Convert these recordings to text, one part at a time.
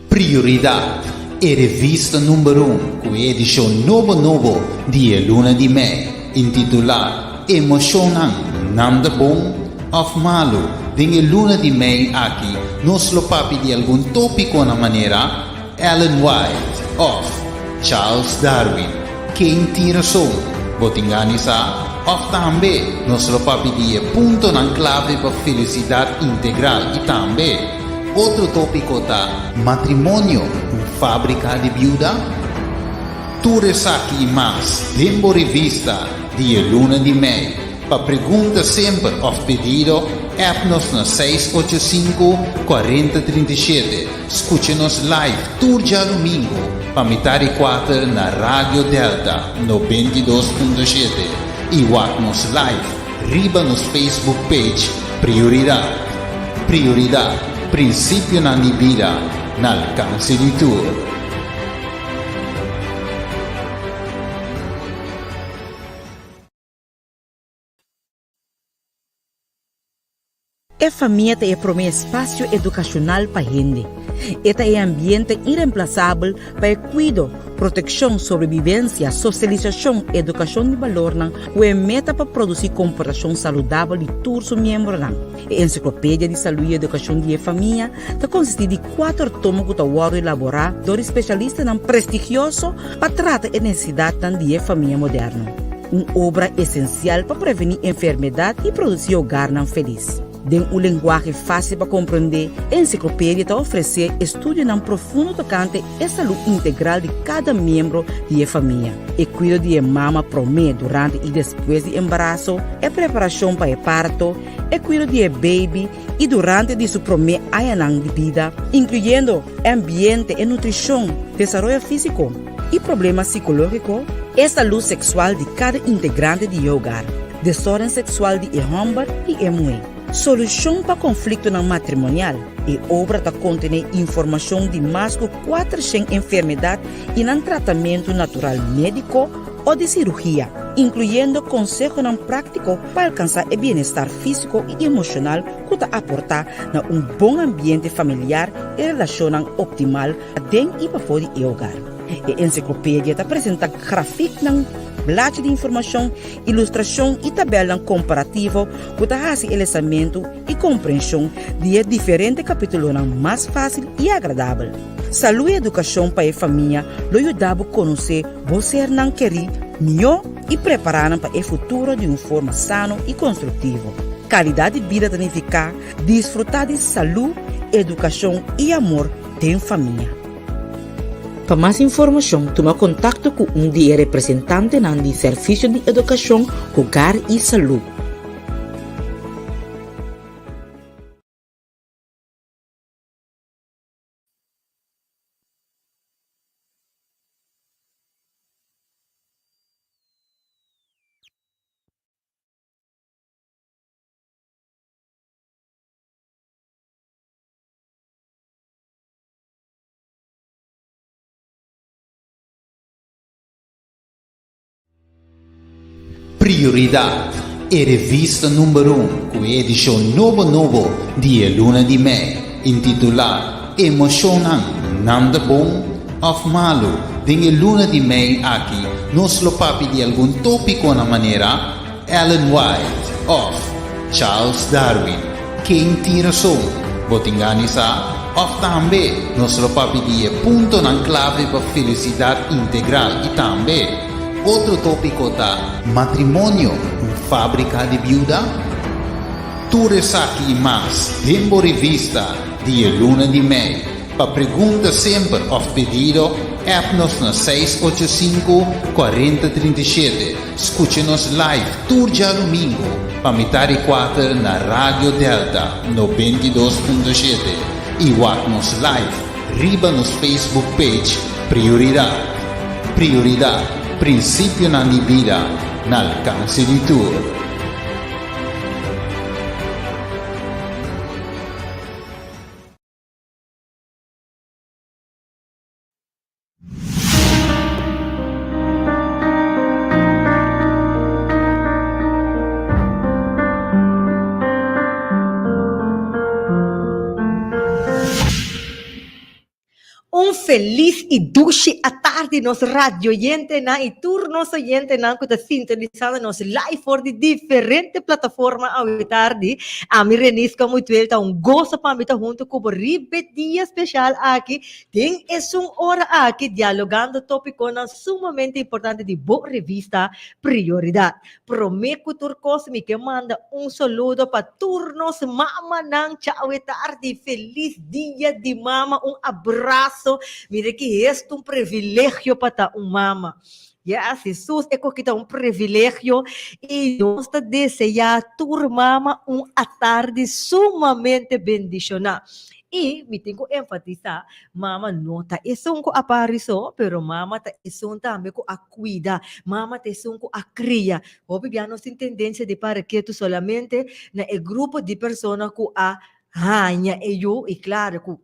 Prioridad, e revista number un ku e edishon nobo nobo di e luna di mei, intitulá Emoshonnan, nan ta bon òf malu? Den e luna di mei aki nos lo papia di algun tópikonan manera, Ellen White òf Charles Darwin, ken tin rason? Bo tin gana di sa? Òf tambe nos lo papia di e puntonan klave pa felisidat integral i tambe otro tópiko ta Matrimonio, un fábrika di biuda? Tur esaki i mas den bo revista di e luna di mei. Pa pregunta semper òf pedido, app nos na 685 40 37. Skucha nos live tur djadumingu pa mitar di kuater na Radio Delta 92.7 i wak nos live riba nos Facebook page Prioridat. Prioridat, prinsipionan di bida na alkanse di tur. E famia ta e promé espasio edukashonal pa hende. E ta e ambiente iremplasabel pa e kuido, protekshon, sobrebibensia, sosialisashon, edukashon di balornan ku e meta pa produsí komportashon saludabel di tur su miembronan. E Ensiklopedia di Salú i Edukashon di e Famia ta konsistí di kuater tomo ku ta wòrdu elaborá dor di spesialistanan prestigioso pa trata e nesesidatnan di e famia moderno. Un obra esensial pa prevení enfermedat i produsí hogarnan felis. Den un lenguahe fásil pa komprendé, e ensiklopedia ta ofresé estudionan profundo tokante e salú integral di kada miembro di e famia, e kuido di e mama promé, durante i despues di embaraso, e preparashon pa e parto, e kuido di e beibi i durante di su promé añanan di bida, inkluyendo e ambiente, e nutrishon, desaroyo físiko i problema sikológiko, e salú seksual di kada integrante di e hogar, desórden seksual di e hòmber i e muhé, solushon pa konfliktonan matrimonial. E obra ta kontené informashon di mas ku kuatershen enfermedat i nan tratamentu natural médiko o di sirugia, inkluyendo konsehonan práktiko pa alkansá e bienestar físiko i emoshonal ku ta aportá na un bon ambiente familiar i relashonnan optimal aden i pafó di e hogar. E ensiklopedia ta presentá grafiknan, blachi di informashon, ilustrashon i tabèlnan komparativo ku ta hasi e lesamentu i komprenshon di e diferente kapítulonan mas fásil i agradabel. Salú i edukashon pa e famia lo yuda bo konosé bo sernan kerí mihó i prepará nan pa e futuro di un forma sano i konstruktivo. Kalidat di bida ta nifiká disfrutá di salú, edukashon i amor den famia. Pa mas informashon tuma kontakto ku un di e representantenan di Servisio di Edukashon, Hogar i Salú. Prioridad, e revista number un ku e edishon nobo nobo di e luna di mei, intitulá Emoshonnan, nan ta bon òf malu? Den e luna di mei aki nos lo papia di algun tópikonan manera, Ellen White òf Charles Darwin, ken tin rason? Bo tin gana di sa? Òf tambe nos lo papia di e puntonan klave pa felisidat integral i tambe otro tópiko ta Matrimonio, un fábrika di biuda? Tur esaki i mas den bo revista di e luna di mei. Pa pregunta semper òf pedido, app nos na 685 40 37. Skucha nos live tur djadumingu pa mitar di kuater na Radio Delta 92.7 i wak nos live riba nos Facebook page Prioridat. Prioridat, prinsipionan di bida na alkanse di tur. Un felis i dushi atardi nos radioyentenan i tur nos oyentenan ku ta sintonisando nos live for di diferente plataforma awe tardi. Ami Renisca Mutuel ta un goso pa mi ta hunto ku bo riba e dia speshal aki den esun ora aki dialogando topikonan sumamente importante di bo revista Prioridat. Promé ku tur kos mi ke manda un saludo pa tur nos mamanan chau e tardi felis dia di mama un abraso mira ki esta un privilegio pa ta un mama yes Jesus e koki ta un privilegio i nos ta deseá tur mama un atardi sumamente bendishoná i mi tin ku enfatisá mama no ta esun ku a pari so pero mama ta esun tambe ku a kuida. Mama ta esun ku a kria. Hopi bia nos tin tendensia di para ketu solamente na e grupo di persona ku a haña e yu i klaro ku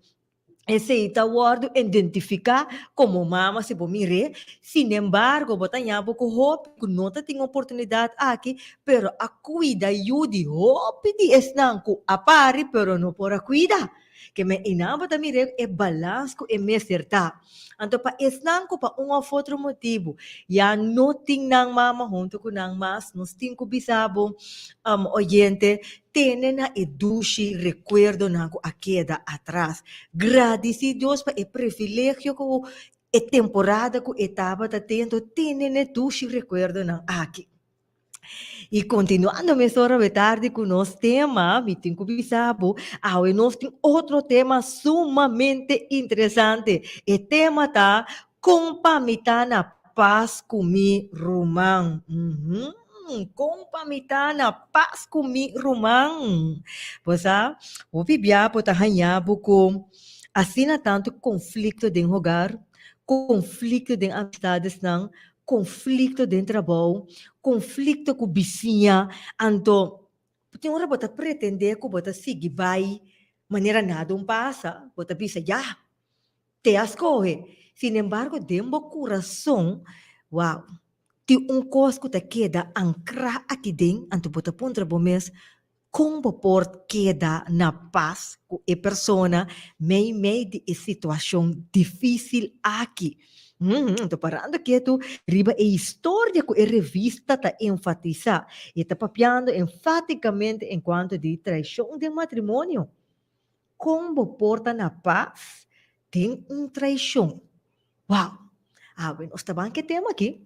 esei ta wòrdu identifiká komo mama si bo mir'é. Sinembargo bo ta haña bo ku hopi ku no ta tin oportunidat aki pero a kuida yu di hopi di esnan ku a pari pero no por a kuida. Ke men einan bo ta mira e balans ku e mester ta. Anto pa esnan ku pa un òf otro motibu ya no tin nan mama huntu ku nan mas, nos tin ku bisa bo, oyente, tene na e dushi rekuerdonan ku a keda atras. Gradisí Dios pa e privilegio ku e temporada ku e tabata ten, anto tene na e dushi rekuerdonan aki. I kontinuando mesora awe tardi ku nos tema, mi tin ku bisa bo, awe nos tin otro tema sumamente interesante. E tema ta, Kon pa mi ta na pas ku mi ruman? Kon pa mi ta na pas ku mi ruman? Bo sa, hopi bia bo ta haña bo ku asina tantu konflikto den hogar, konflikto den amistadesnan, konflikto den trabou, konflikto ku bisiña, anto tin ora bo ta pretendé ku bo ta sigui bai manera nada un pasa, bo ta bisa ya, te a skohe. Sin embargo den bo kurason, wow, tin un kos ku ta keda ankrá aki den, anto bo ta puntra bo mes, Kon bo por keda na pas ku e persona meimei di e situashon difísil aki? Anto parando ketu riba e historia ku e revista ta enfatisá, e ta papiando enfátikamente enkuanto di traishon den matrimonio. Kon bo por ta na pas den un traishon? Wow! Awe nos ta ban ke tema aki.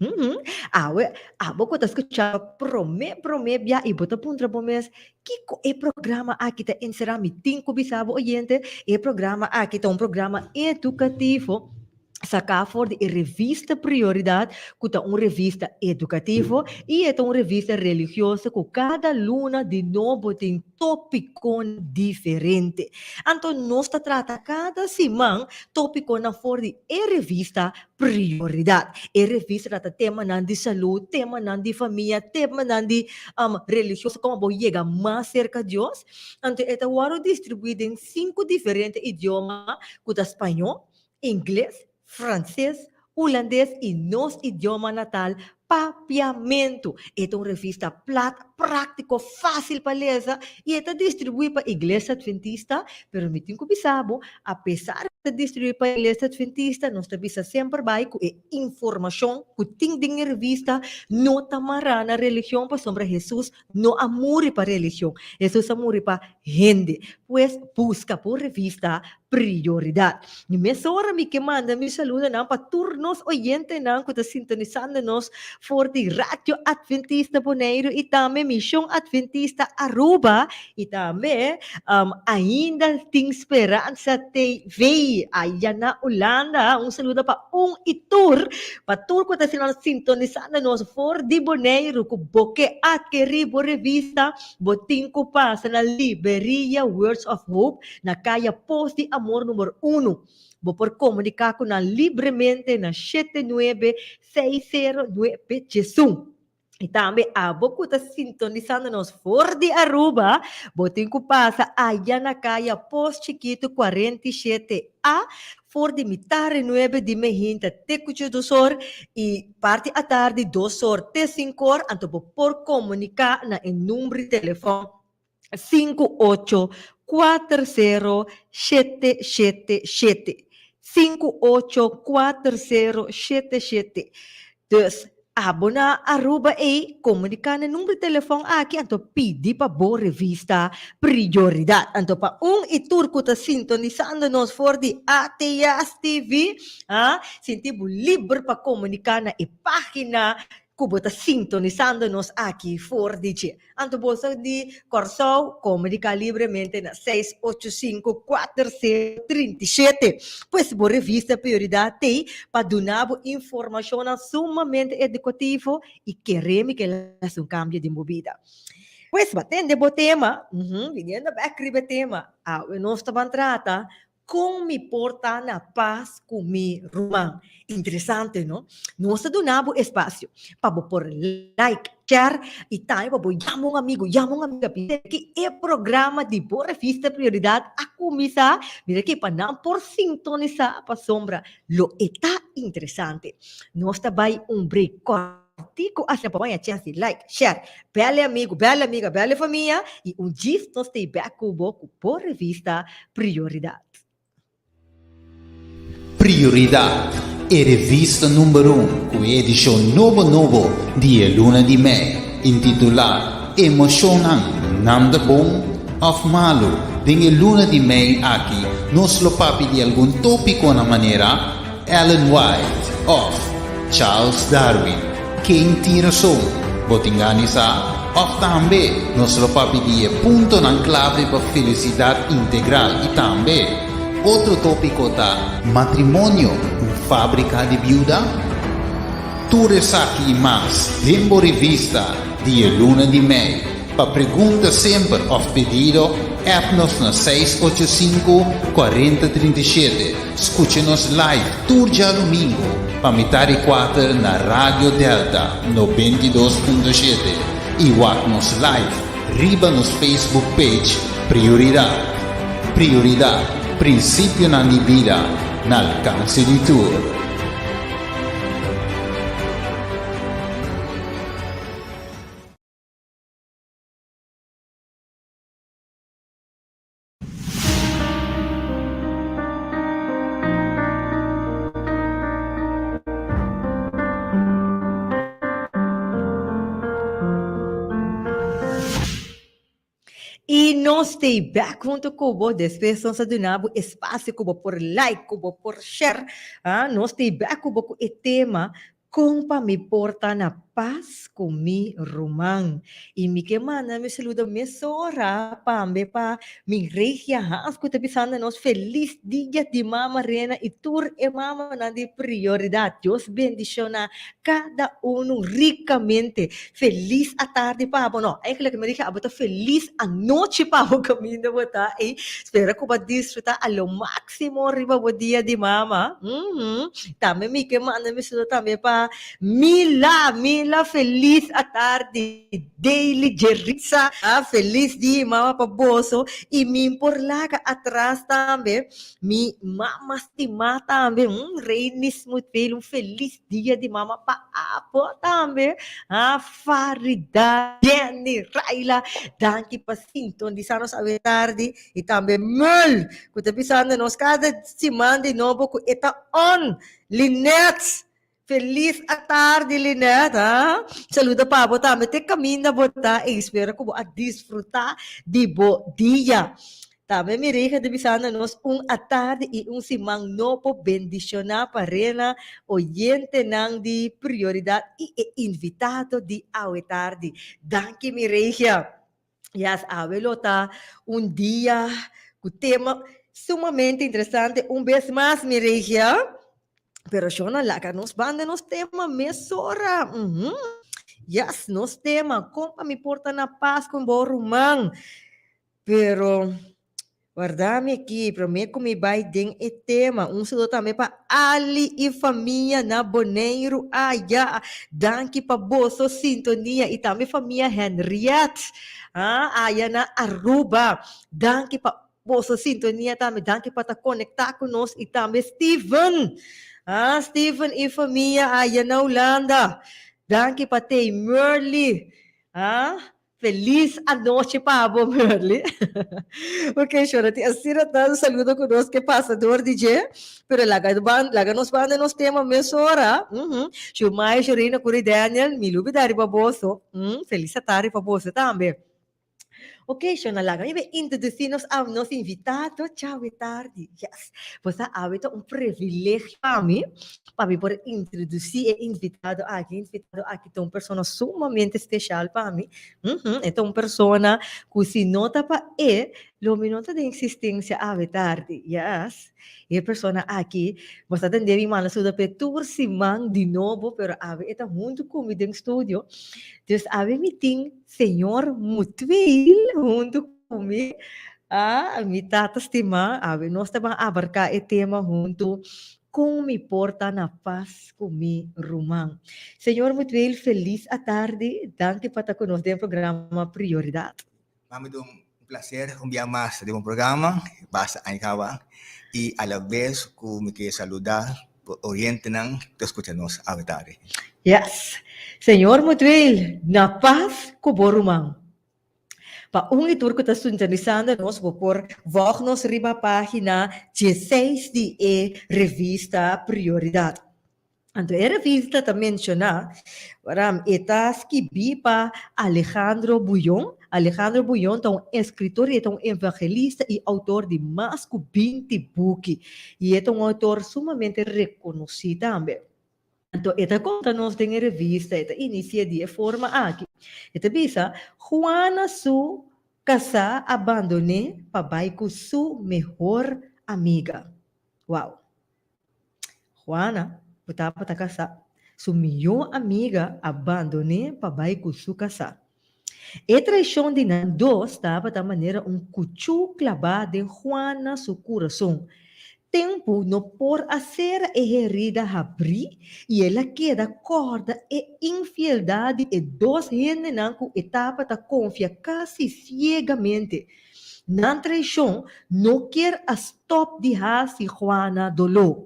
Awe, abo ku ta skucha promé promé bia i bo ta puntra bo mes, kiko e programa aki ta enserá? Mi tin ku bisa bo oyente, e programa aki ta un programa edukativo saká for di e revista Prioridat, ku ta un revista edukativo i e ta un revista religioso ku kada luna di nobo tin tópikonan diferente. Anto nos ta trata kada siman tópikonan for di e revista Prioridat. E revista ta trata temanan di salú, temanan di famia, temanan di religioso, komo bo yega mas serka Dios. Anto e ta wòrdu distribuí den sinku diferente idioma ku ta spañó, ingles, franses, hulandes i nos idioma natal, Papiamentu. E ta un revista plat, práktiko, fásil pa lesa i e ta distribuí pa Iglesia Adventista. Pero mi tin ku bisa bo, apesar ku e ta distribuí pa Iglesia Adventista, nos ta bisa semper bai ku e informashon ku tin den e revista no ta mará na religion pasobra Hesus no a muri pa religion, Hesus a muri pa hende. Pues buska bo revista Prioridat. I mesora mi ke manda mi saludonan pa tur nos oyentenan ku ta sintonisando nos for di Radio Adventista Boneiru i tambe Mishon Adventista Aruba i tambe Ainda Tin Speransa TV aya na Hulanda. Un saludo pa un i tur, pa tur ku ta sintonisando nos for di Boneiru ku bo ke atkerí bo revista bo tin ku pasa na Liberia Words of Hope Na Kaya Pos di Amor number unu. Bo por komuniká ku nan libremente na shete nuebe seis sero nuebe djesun. I tambe abo ku ta sintonisando nos for di Aruba, bo tin ku pasa aya na Kaya Pos Chikitu 47 A for di mitare nuebe di mehinta te ku djesdos or i parti atardi dos or te sinku or, anto bo por komuniká na e number di telefòn 5 8 4 0 7 7 7. 584077. Dus, abo na Aruba ei, komuniká na e number di telefòn aki anto pidi pa bo revista Prioridat. Anto pa un i tur ku ta sintonisando nos for di ATS TV, ah, sinti bo liber pa komuniká na e página ku bo ta sintonisando nos aki for di dje. Anto boso di Kòrsou komuniká libremente na 685 4037. Pues bo revista Prioridat t'ei pa duna bo informashonnan sumamente edukativo i kere mi ke hasi un kambio den bo bida. Pues bo a tende bo tema, biniendo bèk riba e tema, awe nos ta ban trata Kon mi por ta na pas ku mi ruman? Interesante, no? Nos ta duna bo espasio pa bo por like, share i tambe pa bo yama un amigu, yama un amiga. Mira ki e programa di bo revista Prioridad a kuminsá. Mira ki pa nan por sintonisá pasobra lo e ta interesante. Nos ta bai un break kòrtiku asina pa bo haña chèns di like, share, bèl e amigu, bèl e amiga, bèl e famia i un djis nos ta ei bèk ku bo ku bo revista Prioridat. Prioridat, e revista number un ku e edishon nobo nobo di e luna di mei, intitulá Emoshonnan, nan ta bon òf malu? Den e luna di mei aki nos lo papia di algun tópikonan manera, Ellen White òf Charles Darwin, ken tin rason? Bo tin gana di sa? Òf tambe nos lo papia di e puntonan klave pa felisidat integral i tambe otro tópiko ta Matrimonio, un fábrika di biuda? Tur esaki i mas den bo revista di e luna di mei. Pa pregunta semper òf pedido, app nos na 685 40 37. Skucha nos live tur djadumingu pa mitar di kuater na Radio Delta 92.7 i wak nos live riba nos Facebook page Prioridat. Prioridat, prinsipionan di bida na alkanse di tur. I nos stay back hunto ku bo despues nos a duna bo espacio ku bo por like, ku bo por share. Ah, nos stay back ku bo ku e tema Kon pa mi por ta na pas ku mi ruman. I mi ke manda mi saludo mesora pambe pa mi Regia Hans ku ta bisando nos felis dia di mama Rena i tur e mamanan di Prioridat. Dios bendiciona kada unu rikamente. Felis atardi pa bo. No, eigenlijk mi dije abo ta felis anochi pa bo kaminda bo ta ei. Spera ku bo a disfruta a lo maximo riba bo dia di mama. Tambe mi ke manda mi saludo tambe pa Mila, Mila felis atardi, Daily Jeritza, ah, felis dia mama pa boso y mi por laga atras tambe mi mama stima tambe, mm, Reinis Mutveel, un felis dia di mama pa abo tambe, ah, Farida, Jenny, Raila, danki pa sintonisa nos awe tardi. I tambe Mul, ku ta bisando nos kada siman di nobo ku e ta on. Linet, felis atardi Linet, ha? Saludo pa bo tambe te kaminda bo ta i spera ku bo a disfrutá di bo dia. Tambe Mireja ta bisando nos un atardi i un siman nobo bendishoná pa Rena, oyentenan di Prioridat i e invitado di awe tardi. Danki Mireja. Yes, awe lo ta un dia ku tema sumamente interesante un bes mas, mi regia. Pero shona laga nos banda nos tema mesora. Mm -hmm. Yes, nos tema, kon pa mi por ta na pas ku bo ruman. Pero Warda mi aki, promé ku mi bai den e tema. Un saludo tambe pa Ali i famia na Boneiru aya. Danki pa boso sintonia i tambe famia Henriette ah, aya na Aruba. Danki pa boso sintonia tambe. Danki pa ta konektá ku nos i tambe Steven. Ah, Steven i famia aya na Hulanda. Danki pa tei Merly. Ah. Feliz anochi pa bo, Merly. Ok, Shora, ti asina ta un saludo ku nos ke pasa door di dje, pero laga ban, laga nos ban den nos tema mesora. Mhm. Shumai, Shorina, Curi, Daniel, mi lubida riba boso. Mm, feliz atardi pa boso tambe. Ok, Shona, laga mi be introduci nos a nos invitado djawe tardi. Yes, bo sa awe ta un privilegio pa mi, pa mi por introduci e invitado aki. E invitado aki ta un persona sumamente special pa mi. Uhum, e ta un persona cu si no ta pa e, lo mi no ta den existencia awe tardi. Yes, e persona aki, bo sa tende mi manda saluda p'e tur siman di nobo, pero awe e ta hunto cu mi den studio. Dus awe mi tin Señor Mutuil hunto cu mi. Ah, mi tata stimá, awe nos ta ban abarca e tema hunto, Con mi por ta na pas cu mi ruman? Señor Mutuil, feliz atardi, danki pa ta cu nos den programa Prioridad. Mami ta un placer un bia mas den bo programa, basta aña caba, y a la vez cu mi ke saluda bo oyentenan cu ta scucha nos awe tardi. Yes. Señor Mutuil, na pas cu bo ruman. Pa un i tur ku ta sintonisando nos, bo por vòg nos riba página dieseis di e revista Prioridat. Anto e revista ta menshoná, ora e ta skibí pa Alejandro Bullón. Alejandro Bullón ta un eskritor i e ta un evangelista i outor di mas ku 20 buki. I e ta un outor sumamente rekonosí tambe. Anto e ta konta nos den e revista, e ta inisi'é di e forma aki. E ta bisa, Juana su kasá a bandon'é pa bai ku su mehor amiga. Wow! Juana, ku tabata kasá, su mihó amiga a bandon'é pa bai ku su kasá. E traishon di nan dos tabata manera un kuchú klabá den Juana su kurason. Tempu no por a sera e herida habrí i el a keda kòrda e infieldat di e dos hendenan ku e tabata konfia kasi siegamente. Nan traishon no kier a stòp di hasi Juana doló.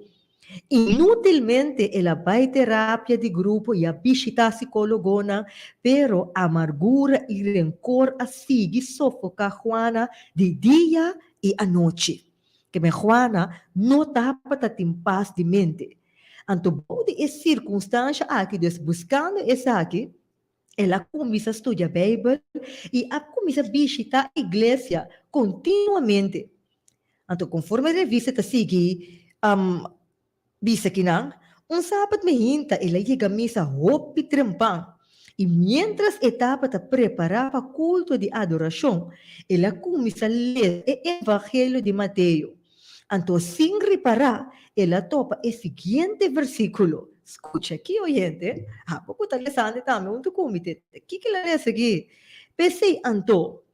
Inútilmente el a bai terapia di grupo i a bishitá sikólogonan, pero amargura i renkor a sigui sofoká Juana di dia i anochi. Keme Juana no tabata tin pas di mente. Anto bou di e sirkunstansha aki, dus buskando esaki, el a kuminsá studia Beibel i a kuminsá bishitá iglesia kontinuamente. Anto konforme e revista ta sigui bisa kinan, un sabat mehinta el a yega misa hopi trempan i miéntras e tabata prepará pa kulto di adorashon, el a kuminsá lesa e Evangelio di Mateo. Anto sin ripará el a topa e siguiente versíkulo. Skucha aki, oyente, abo ku ta lesando tambe huntu ku mi, te kiko el a lesa aki? P'esei anto,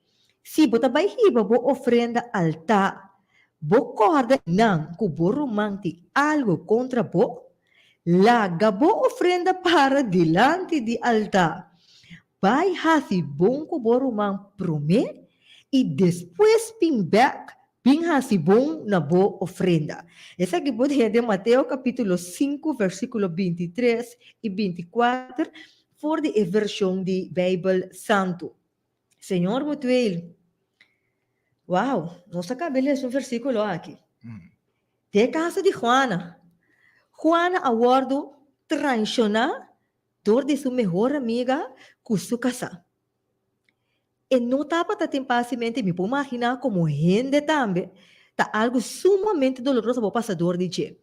si bo ta bai hiba bo ofrenda altá, bo kòrda nan ku bo ruman tin algu kontra bo, laga bo ofrenda para dilanti di altá. Bai hasi bon ku bo ruman promé i despues bin bèk bin hasi bon na bo ofrenda. Esaki bo haya den Mateo kapítulo sinku versíkulo 23 i 24 for di e vershon di Beibel Santu. Señor Mutueel, wow, nos a kaba lesa un versíkulo aki. Den e kaso di Juana, Juana a wòrdu traishoná dor di su mehor amiga ku su kasá. E no tabata tin pas di mente, mi por maginá komo hende tambe ta algu sumamente doloroso pa bo pasa dor di dje.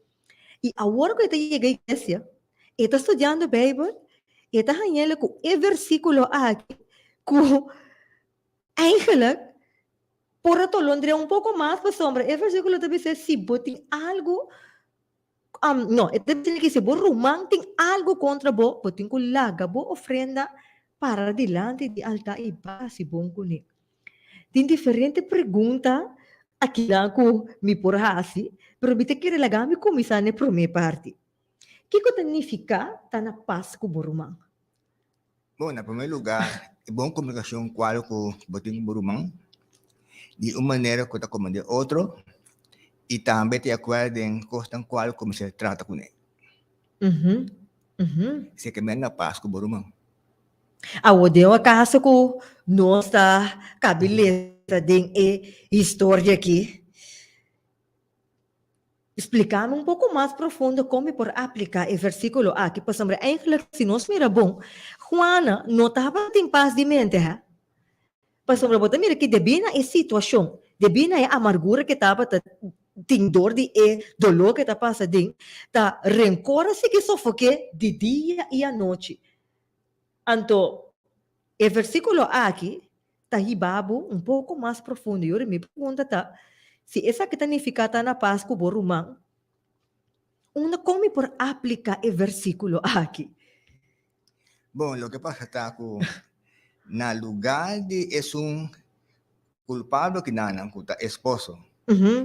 I awor ku e ta yega iglesia, e ta studiando Beibel, e ta hañ'el ku e versíkulo aki ku eigenlijk por a tolondrea un poko mas pasobra e versíkulo ta bisa si bo tin algu No, e ta bisa ki si bo ruman tin algu kontra bo, bo tin ku laga bo ofrenda para dilanti di altar i basi bon kuné. Tin diferente pregunta akinan ku mi por hasi, pero mi ta kere laga mi kuminsá na e promé parti. Kiko ta nifiká ta na pas ku bo ruman? Bon, na promé lugá, e bon komunikashon kual ku bo tin ku bo ruman, di un manera ku ta komprendé otro i tambe ta di akuerdo den kosnan kual ku mester trata kuné. Esei ke mester na pas ku bo ruman. Awor, den un kaso ku nos ta kabi lesa den e historia aki. Spliká mi un poko mas profundo kon mi por apliká e versíkulo aki, pasobra eigenlijk si nos mira bon, Juana no tabatin pas di mente, hè? Pasobra bo ta mira ki debí na e situashon, debí na e amargura ku e tabata tin dor di e doló ku e ta pasa den, ta renkor a sigui sofok'é di dia i anochi. Anto, e versíkulo aki ta hiba bo un poko mas profundo. I ora mi pregunta ta, si esaki ta nifiká ta na pas ku bo ruman, unda kon mi por apliká e versíkulo aki? Bon, loke pasa ta ku na lugá di esun kulpabel kinanan ku ta esposo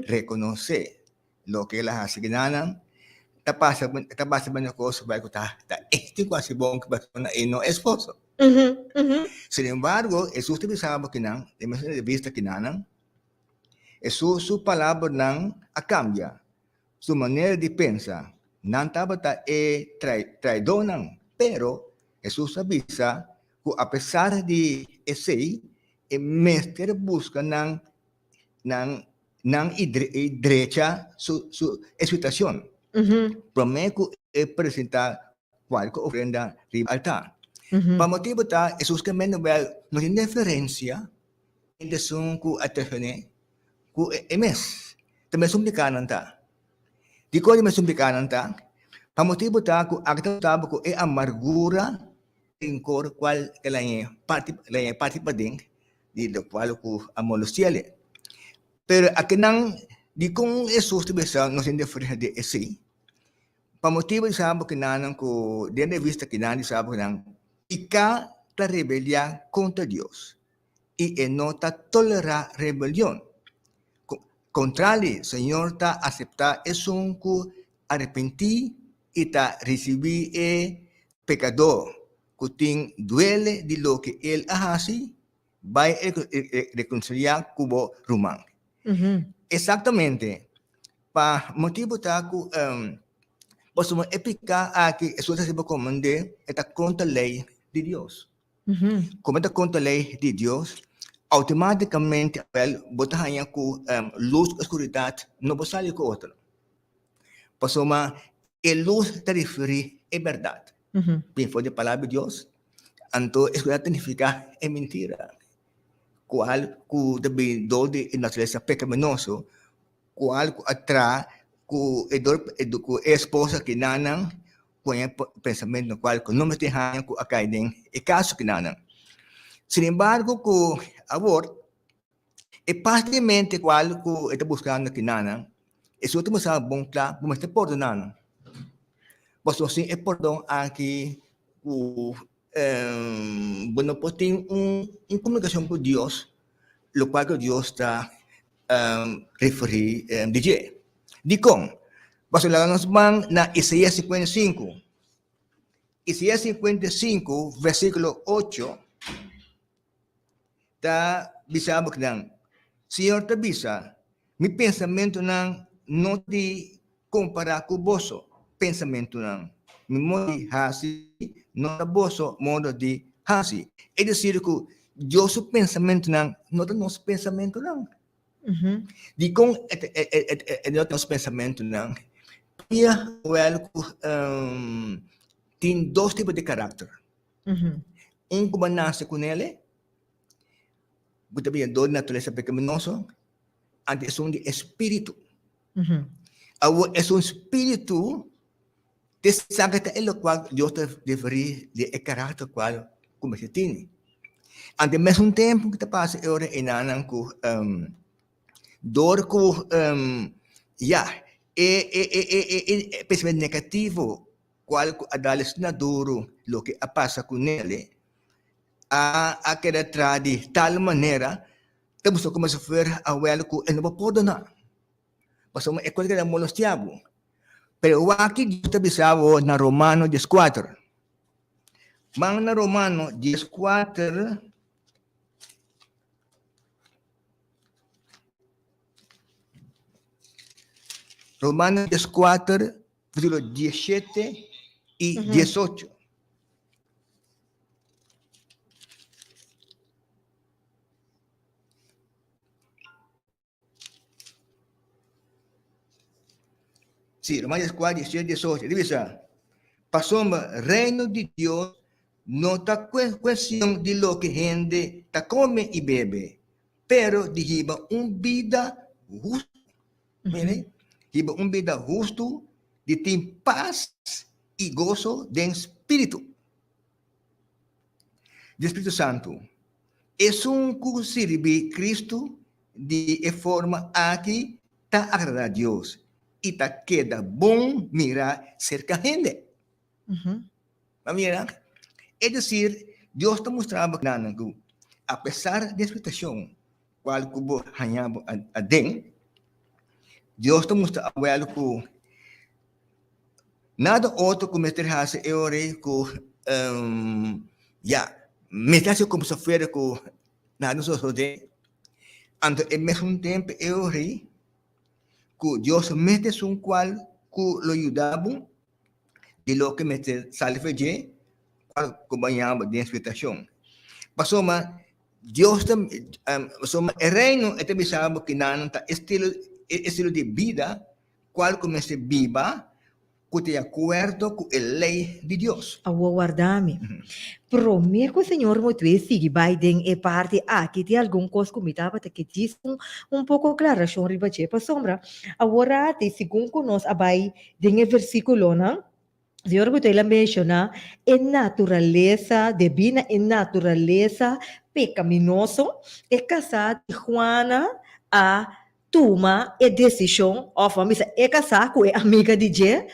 rekonosé loke el a hasi kinanan, ta pasa ta pasa bini kos bai ku ta ta este ku hasi bon ku persona i no esposo. Sin embargo, Hesus ta bisa bo kinan, den mes entrevista kinanan, Hesus su palabranan a kambia. Su manera di pensa. Nan tabata e traidónan, pero Hesus a bisa ku apesar di esei e mester buska nan nan nan i drecha su su e situashon promé ku e presentá kualke ofrenda riba altar. Pa motibu ta Hesus ke mende wèl no tin diferensia entre esun ku a traisioné ku e mes. Ta mesun pikánan ta. Dikon e mesun pikánan ta? Pa motibu ta ku aki ta mustra bo ku e amargura renkor kual ta laña parti laña parti paden di lokual ku a molesti'el. Pero akinan dikon Hesus ta bisa nos hende fresa di esei? Pa motibu di sa bo kinanan ku den revista kinan di sa bo kinan piká ta rebeliá kontra Dios. i e no ta tolerá rebelion. Kontrali, Señor ta aseptá esun ku arepentí i ta risibí e pekadó ku tin duele di loke el a hasi, bai rekonsiliá ku bo ruman. Eksaktamente, pa motibu ta ku pasobra e piká aki esun ta siba komand'é, e ta kontra lei di Dios. Como ta contra ley di Dios, automaticamente wel bo ta haña cu luz cu oscuridad no por sali cu otro. Pasobra e luz ta referi e berdad, bin for di e palabra di Dios, anto e oscuridad ta nifica e mentira, cual cu ta bin door di e naturalesa pecaminoso, cual cu a traha cu e dor cu e esposa kinanan pone pensamentu cual cu no mester haña cu a cay den e caso kinanan. Sin embargo cu awor e pas di mente cual cu e ta buscando kinanan, esun ta mustrá bon cla bo mester pordona nan. Pasobra sin e pordon aki cu bo no por tin un comunicacion cu Dios, locual cu Dios ta referí di dje. Dikon? Pasobra laga nos ban na Isaías 55. Isaías 55, versíkulo 8, ta bisa bo kinan, Señor ta bisa, Mi pensamentunan no ta di kompará ku boso pensamentunan, mi modo di hasi no ta boso modo di hasi. Es desir ku Dios su pensamentunan no ta nos pensamentunan. Dikon e no ta nos pensamentunan? Pabia wèl ku tin dos tipo di karakter. Un ku bo nase kunele, ku ta bini dor di naturalesa pekaminoso, anto esun di e spiritu. Awor esun spiritu te sa ke ta e lokual Dios ta referí di e karakter kual ku mester tene. Anto mesun tempu ku ta pasa e ora enanan ku dor ku ya e e e e e pensamentu negativo kual ku a dal asina duru loke a pasa ku nele a a keda traha di tal manera ta buska komo si fuera awel ku e no por pordoná. Pasobra e kos keda molestia bo. Pero wak Dios ta bisa bo na Romano dieskuater. Ban na Romano dieskuater. Romano dieskuater, versíkulo diesshete i diesocho. Sí, Romanos 4, 17, 18. Di bisa, pasobra reino di Dios no ta cuestion di loke hende ta come y bebe, pero di hiba un bida hustu. Mire, hiba un bida hustu di tin pas y goso den spiritu. Di Spiritu Santu. Esun ku sirbi Kristu di e forma aki ta agradá Dios i ta keda bon mirá serka hende. Bo mira? Es desir, Dios ta mustra bo nan ku apesar di e situashon kual ku bo haña bo aden, Dios ta mustra awel ku Nada otro ku mester hasi e ora ei ku ya, mester hasi komo si fuera ku nada no sosodé. Anto e mesun tempu e ora ei ku Dios mes ta esun kual ku lo yuda bo di loke mester sali for dje kual ku bo haña bo den situashon. Pasobra Dios ta, pasobra e Reino e ta bisa bo ku nan ta estilo, e estilo di bida Cual cu mester biba cu ta di acuerdo cu e ley di Dios. Awor warda mi. Prome cu Señor Motué sigui bai den e parti aki tin algun cos cu mi tabata ke djis un un poco aclaracion riba dje pasobra awor ati segun cu nos a bai den e versiculonan Señor Motué la menciona e naturalesa debí na e naturalesa pecaminoso e casa di Juana a tuma e desishon òf a bisa e kasá ku e amiga di dje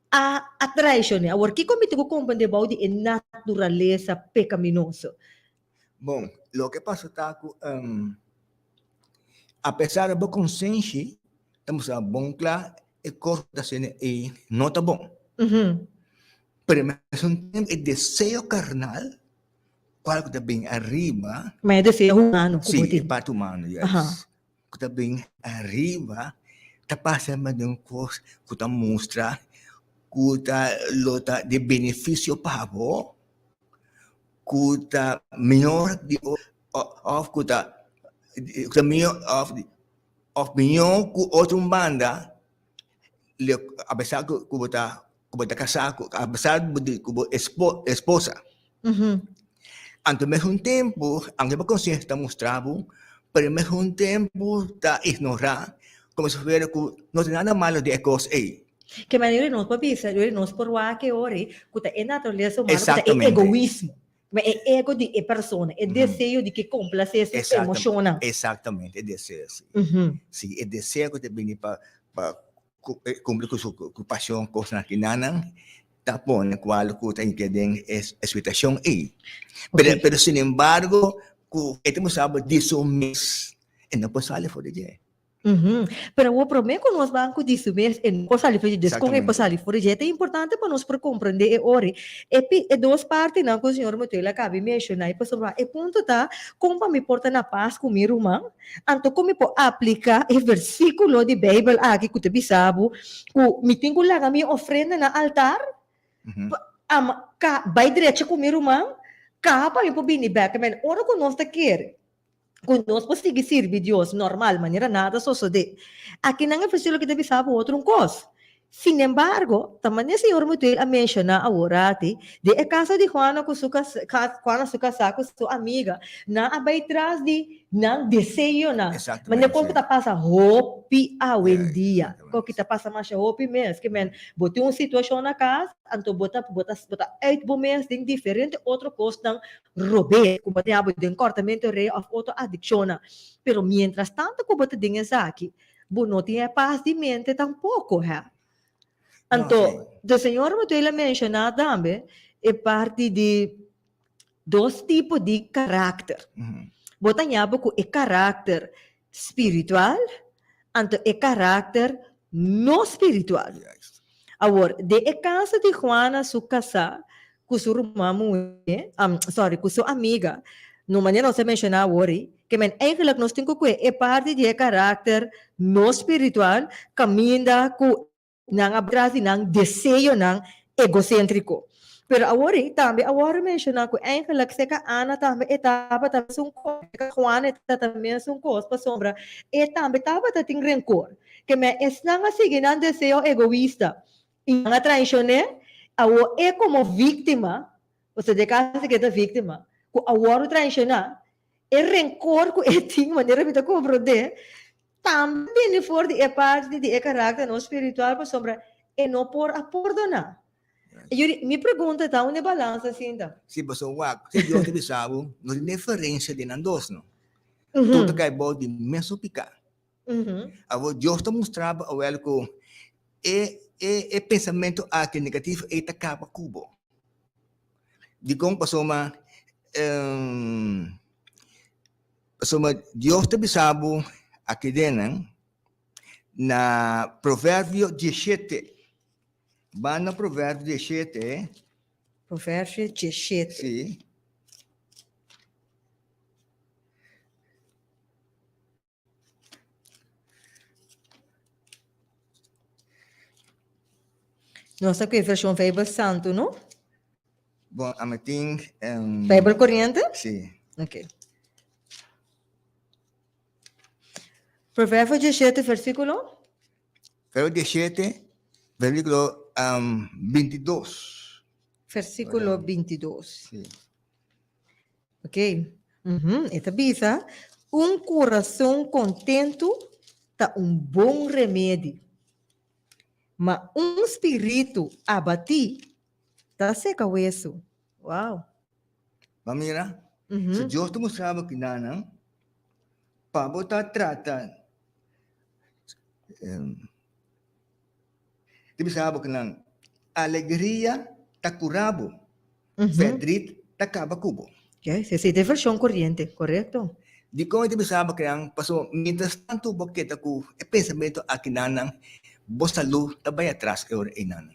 a a traishon'é. Awor, kiko mi tin ku komprendé bou di e naturalesa pekaminoso? Bon, loke pasa ta ku apesar di bo konsenshi ta mustra bon kla e kos ku ta hasiendo ei no ta bon. Pero mesun tempu e deseo karnal kual ku ta bin ariba. Ma e deseo humano ku bo tin. Si, e parti humano, yes. Ku ta bin ariba ta pasa riba den un kos ku ta mustra ku ta lo ta di benefisio pa bo, ku ta mihor di òf ku ta mihor òf mihor ku otro un banda apesar ku bo ta ku bo ta kasá ku apesar ku bo esposa. Anto mesun tempu, aunke bo konsiensia ta mustra bo, pero mesun tempu ta ignorá komo si fuera ku no tin nada malo den e kos ei. Ke manera nos por bisa, nos por wak e ora ei ku ta e naturalesa humano ku ta e egoismo. Ma e ego di e persona, e deseo di ke komplasé su emoshonnan. Exactamente, e deseo, si. Si, e deseo ku ta bini pa pa kumpli ku su pasion, kosnan akinanan, ta pone kual ku ta hinka den e situashon ei. Pero, pero sinembargo, ku e ta mustra bo di su mes, e no por sali for di dje. Pero awor promé ku nos ban ku di su mes e no por sali for di dje, kon e por sali for di dje? Ta importante pa nos por komprendé e ora e pi e dos partinan ku señor Mutuel a kabi menshoná i pasobra e punto ta kon pa mi por ta na pas ku mi ruman, anto kon mi por apliká e versíkulo di Beibel aki ku ta bisa bo ku mi tin ku laga mi ofrenda na altar pa ama ka bai drecha ku mi ruman ka pa mi por bini bèk. Ora ku nos ta kere ku nos por sigui sirbi Dios normal manera nada sosodé. Akinan e versíkulo aki ta bisa bo otro un kos. Sinembargo, ta manera Señor Mutuel a menshoná aworati, den e kaso di Juana ku su Juana su kasá ku su amiga, nan a bai tras di nan deseonan. Manera kon ku ta pasa hopi awendia, kon ki ta pasa masha hopi mes, ke men bo tin un situashon na kas, anto bo ta bo ta bo ta uit bo mes den diferente otro kosnan rob'é, ku bo ta yama den kòrtamentu rei òf otro adikshonnan. Pero miéntras tantu ku bo ta den esaki, bo no tin e pas di mente tampoko, hè. Anto, de Señor Mutuel a menshoná tambe e parti di dos tipo di karakter. Bo ta yama ku e karakter spiritual, anto e karakter no spiritual. Awor, den e kaso di Juana su kasá ku su ruman muhé, sorry, ku su amiga, no manera nos a menshoná awor ei, ke men eigenlijk nos tin ku kue e parti di e karakter no spiritual kaminda ku Nan a tras di nan deseonan egoséntriko. Pero awor ei tambe a wòrdu menshoná ku eigenlijk seka Ana tambe e tabata mesun kos, seka Juan e tabata mesun kos, pasobra e tambe tabata tin renkor. Ke men esnan a sigui nan deseo egoista i nan a traishon'é, awor e komo víktima, pasobra den e kaso aki e ta víktima, ku a wòrdu traishoná, e renkor ku e tin, manera mi ta komprondé, tambe bini for di e parti di e karakter no spiritual pasobra e no por a pordoná. Yuri, mi pregunta ta unda e balansa sinta? Si boso wak, si Dios ta bisa bo, no tin diferencia den nan dos no. Tur ta kai bou di mesun piká. Awor Dios ta mustra bo awel ku e e e pensamentu aki negativo ei ta kaba ku bo. Dikon? Pasobra pasobra Dios ta bisa bo aki den nan na Proverbio diesshete. Ban na Proverbio diesshete. Proverbio diesshete. Si. Nos ta ku e vershon Bijbel Santu, no? Bon, ami tin. Bijbel Koriente? Si. Ok. Proverbio 17, versíkulo? Proverbio 17, versíkulo 22. Versíkulo 22. Si. Ok. Uhum. E ta bisa, Un kurason kontentu ta un bon remedi, ma un spiritu abatí ta seka wesu. Wow. Bo a mira? Si Dios ta mustra bo kinanan, pa bo ta trata, ta bisa bo kinan, alegria ta kura bo. Verdriet ta kaba ku bo. Ok, esei ta e vershon koriente, korekto. Dikon e ta bisa bo kinan? Pasobra mientras tantu bo keda ku e pensamentu akinanan, bo salú ta bai atras e ora einan.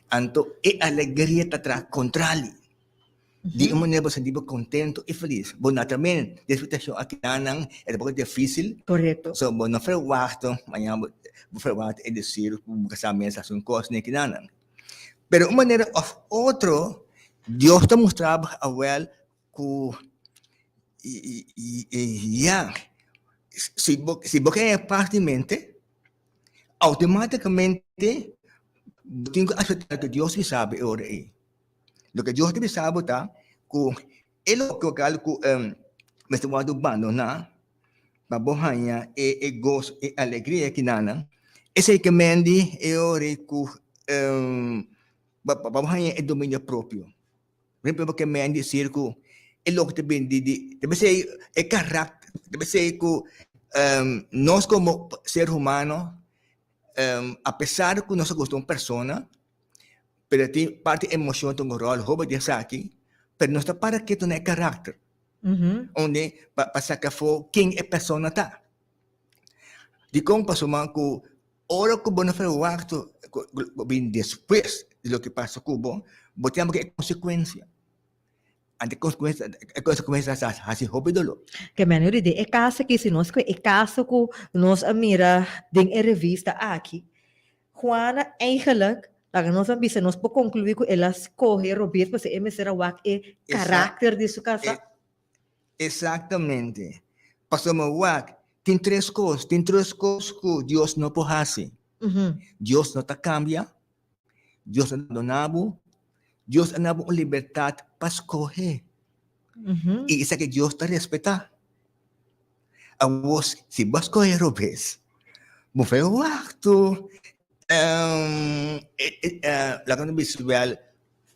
Anto e alegria ta traha kontrali. Di un manera bo sinti bo kontentu i felis. Bo naturalmente den situashon akinanan e ta poko difisil. Korekto. So bo no ferwachta mañana bo ferwachta e desir ku bo kasá mes hasi un kos den akinanan. Pero un manera of otro, Dios ta mustra bo awel ku ya, si bo si bo ke pas di mente, automaticamente bo tin ku asepta loke Dios bisa bo e ora ei. Loke Dios ta bisa bo ta ku e loke ku mester wòrdu bandoná pa bo haña e e goso, e alegria ki nan, esei ke mendi e ora ku pa bo haña e dominio propio. Por ehempel, bo ke mendi sir ku e loke ta bini di di, ta bisei e karakter, ta bisei ku nos komo ser humano, apesar ku nos a gusta un persona, pero tin parti emocion ta un ròl hopi den esaki, pero nos ta para ketu na e karakter. Onde pa pa saca afó ken e persona ta. Dikon? Pasobra ku ora ku bo no verwachto ku ku bin despues di loke pasa ku bo, bo tin e konsekuensia. Anto e konsekuensia e konsekuensia sa hasi hopi doló. Ke mene ori den e kaso aki, si nos kohe e kaso ku nos a mira den e revista aki, Juana eigenlijk, laga nos a bisa, nos por conclui cu el a scoge robes pasobra e mester a wak e karakter di su casa. Exactamente. Pasobra wak, tin tres cos, tin tres cos cu Dios no por haci. Dios no ta cambia, Dios no ta bandona bo, Dios a duna bo un libertad pa scoge. Y esaki Dios ta respeta. Awor si bo a skohe robes, bo fe waktu laga nos bisa wel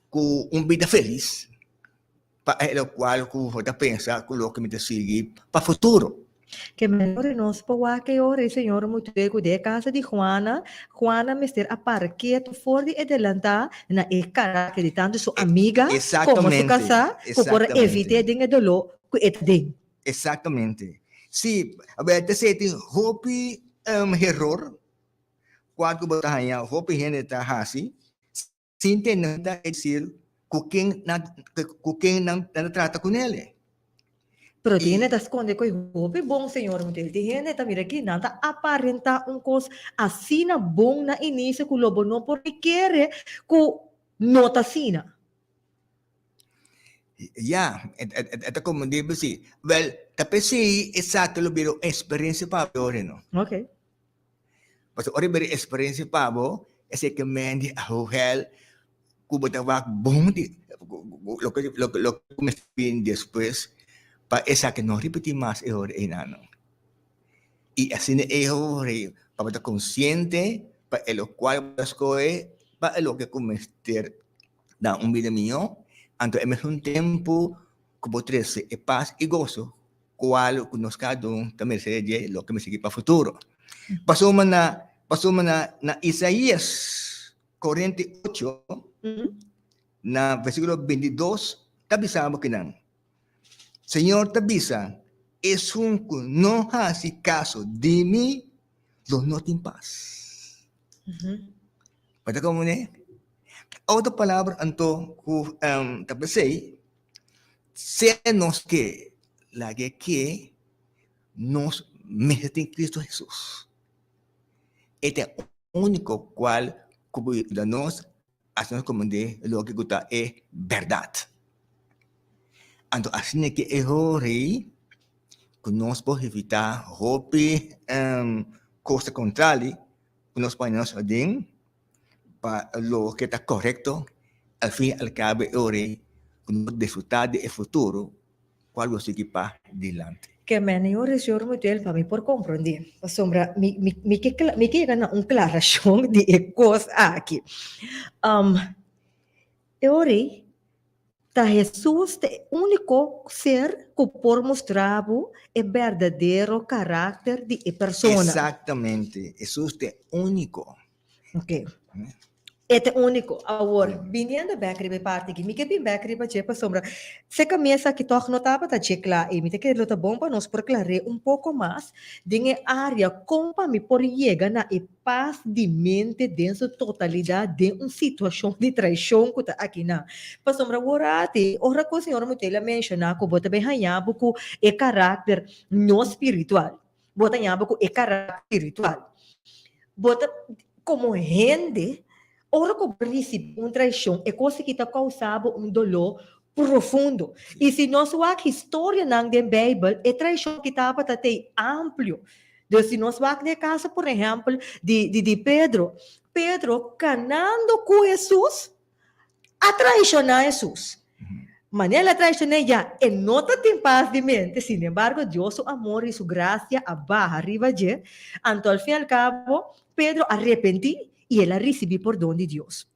ku un bida felis pa e lokual ku bo ta pensa ku loke mi ta sigui pa futuro. Ke mehor di nos pa wak e ora e señor much'e ku den e kasa di Juana, Juana mester a para ketu for di e delantá na e karakter di tantu su amiga komo su kasá ku por a evit'é den e doló ku e ta den. Exactamente. Sí, a ver, te sey tin hopi error cual cu bo ta haña, hopi hende ta haci sin tene ta decir cu ken nan, cu ken nan ta trata cu nele. Pero tin hende ta sconde cu e hopi bon, señor Miguel. Tin hende ta mira aki, nan ta aparenta un cos asina bon na inicio cu lo bo no por ni kere cu no ta asina. Ya, e ta como di si. Wel, ta p'esei esaki lo bira un experiencia pa bo, no? Ok. Pasobra ora e bira experiencia pa bo, esei ke men di ahohel ku bo ta wak bon di loke loke loke ku mester bini despues pa esaki no ripití mas e ora einan. I asina e ora ei pa bo ta konsiente pa e lokual bo ta skohe pa e loke ku mester da un bida mihó, anto e mesun tempu ku bo trese e pas i goso kual ku nos kada un ta meresé dje loke mester sigui pa futuro. Pasobra na pasobra na na Isaías 48 na versíkulo 22 ta bisa bo kinan, Señor ta bisa, Esun ku no hasi kaso di mi lo no tin pas. Bo ta komprendé? Otro palabra anto ku ta p'esei, sea nos ke laga ke, nos mester tin Cristo Hesus. E ta e úniko kual ku por yuda nos hasi nos komprendé loke ku ta e bèrdat. Anto asina ke e hora ei ku nos por evitá hopi kos ta kontrali ku nos pone nos aden pa loke ta korekto, al fin i al kabo e ora ei ku nos por disfrutá di e futuro Cual lo sigui pa dilanti. Ke meni un recior mutuel pa mi por comprende, pasobra mi mi mi ke mi ke yega na un clarashon di e cos aki. Um, e ora ei ta Hesus ta e unico ser cu por mustra bo e berdadero karakter di e persona. Exactamente, Hesus ta e unico. Ok. E ta úniko. Awor, biniendo bèk riba e parti aki, mi ke bin bèk riba dje pasobra se kamia esaki tòg no tabata dje kla ei. Mi ta kere lo ta bon pa nos por klar'é un poko mas den e área kon pa mi por yega na e pas di mente den su totalidat den un situashon di traishon ku ta akinan. Pasobra awor ati, ora ku señor Mutel a menshoná ku bo ta bin haña bo ku e karakter no spiritual, Bo ta yama ku e karakter spiritual. Bo ta, komo hende, ora ku bo risibí un traishon, e kos aki ta kousa bo un doló profundo. I si nos wak historianan den Beibel, e traishon aki tabata tei amplio. Dus si nos wak den e kaso, por ehèmpel, di di Pedro. Pedro kanando ku Hesus, a traishoná Hesus. Manera el a traishon'é ya, e no ta tin pas di mente. Sin embargo, Dios su amor i su grasia a baha riba dje. Anto al fin i al kabo, Pedro a repentí i el a risibí pordon di Dios.